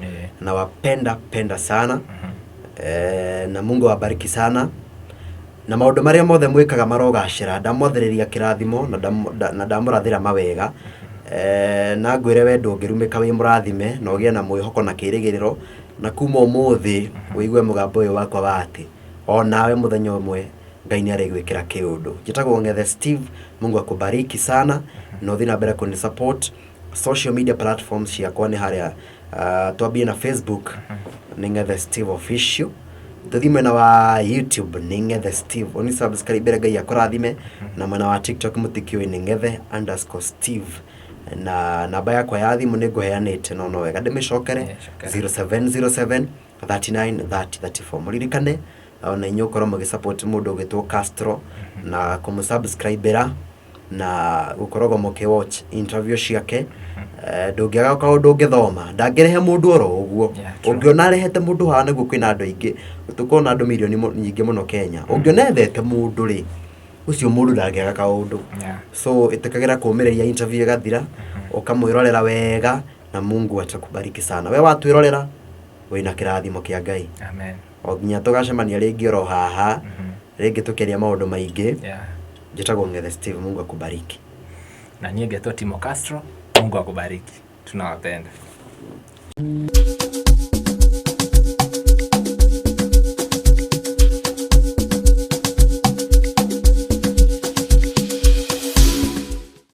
na wapenda penda sana, na Mungu awabariki sana, na maũndũ marĩa mothe mwĩkaga marogacĩra. Ndamwathĩrĩria kĩrathimo na ndamũrathĩra mawega. Na ngwĩre we ndũngĩrumĩka, wĩ mũrathime na ũgĩe na mwĩhoko na kĩrĩgĩrĩro, na kuma ũmũthĩ ũigue mũgambo ũyũ wakwa wa atĩ onawe mũthenya ũmwe Ngai nĩ arĩgwĩkĩra kĩũndũ. Njĩtagwo Ng'ethe Steve. Mungu akubariki sana na ũthiĩ na mbere kũni support. Social media platforms ciakwa nĩ harĩa, twambie na Facebook nĩ Ng'ethe Steve Official, tũthiĩ mwena wa YouTube nĩ Ng'ethe Steve, ũni subscribe, Ngai akũrathime, na mwena wa TikTok mũtikĩũĩ nĩ Ng'ethe_Steve, na namba yakwa ya thimũ nĩ ngũheanĩte, no wega ndĩmĩcokere. Yeah, cokera. 0707 39 30 34. Mũririkane ona inyuĩ ũkorwo mũgĩsupport mũndũ ũgĩtwo Castro na kũmũsubscribera na gũkoragwo mũkĩwatch interview ciake. Ndũngĩaga kaũndũ ũngĩthoma, ndangĩrehe mũndũ oro ũguo. Yeah, true. Ũngĩona arehete mũndũ haha nĩguo kwĩna andũ aingĩ, tũkorwo na andũ mirioni nyingĩ mũno Kenya, ũngĩona ethete mũndũ rĩ, ũcio mũndũ ndangĩaga kaũndũ. So ĩtĩkagĩra kũmĩrĩria interview ĩgathira, ũkamwĩrorera wega, na Mungu atakubariki sana. We watwĩrorera. Wĩna kĩrathimo kĩa Ngai. Amen. O nginya tũgacemania rĩngĩ oro haha, rĩngĩ tũkĩaria maũndũ maingĩ. Njĩtagwo Ng'ethe Steve, Mungu akubariki. Na niĩ ngetwo Timo Castro, Mungu akubariki. Tunawapenda.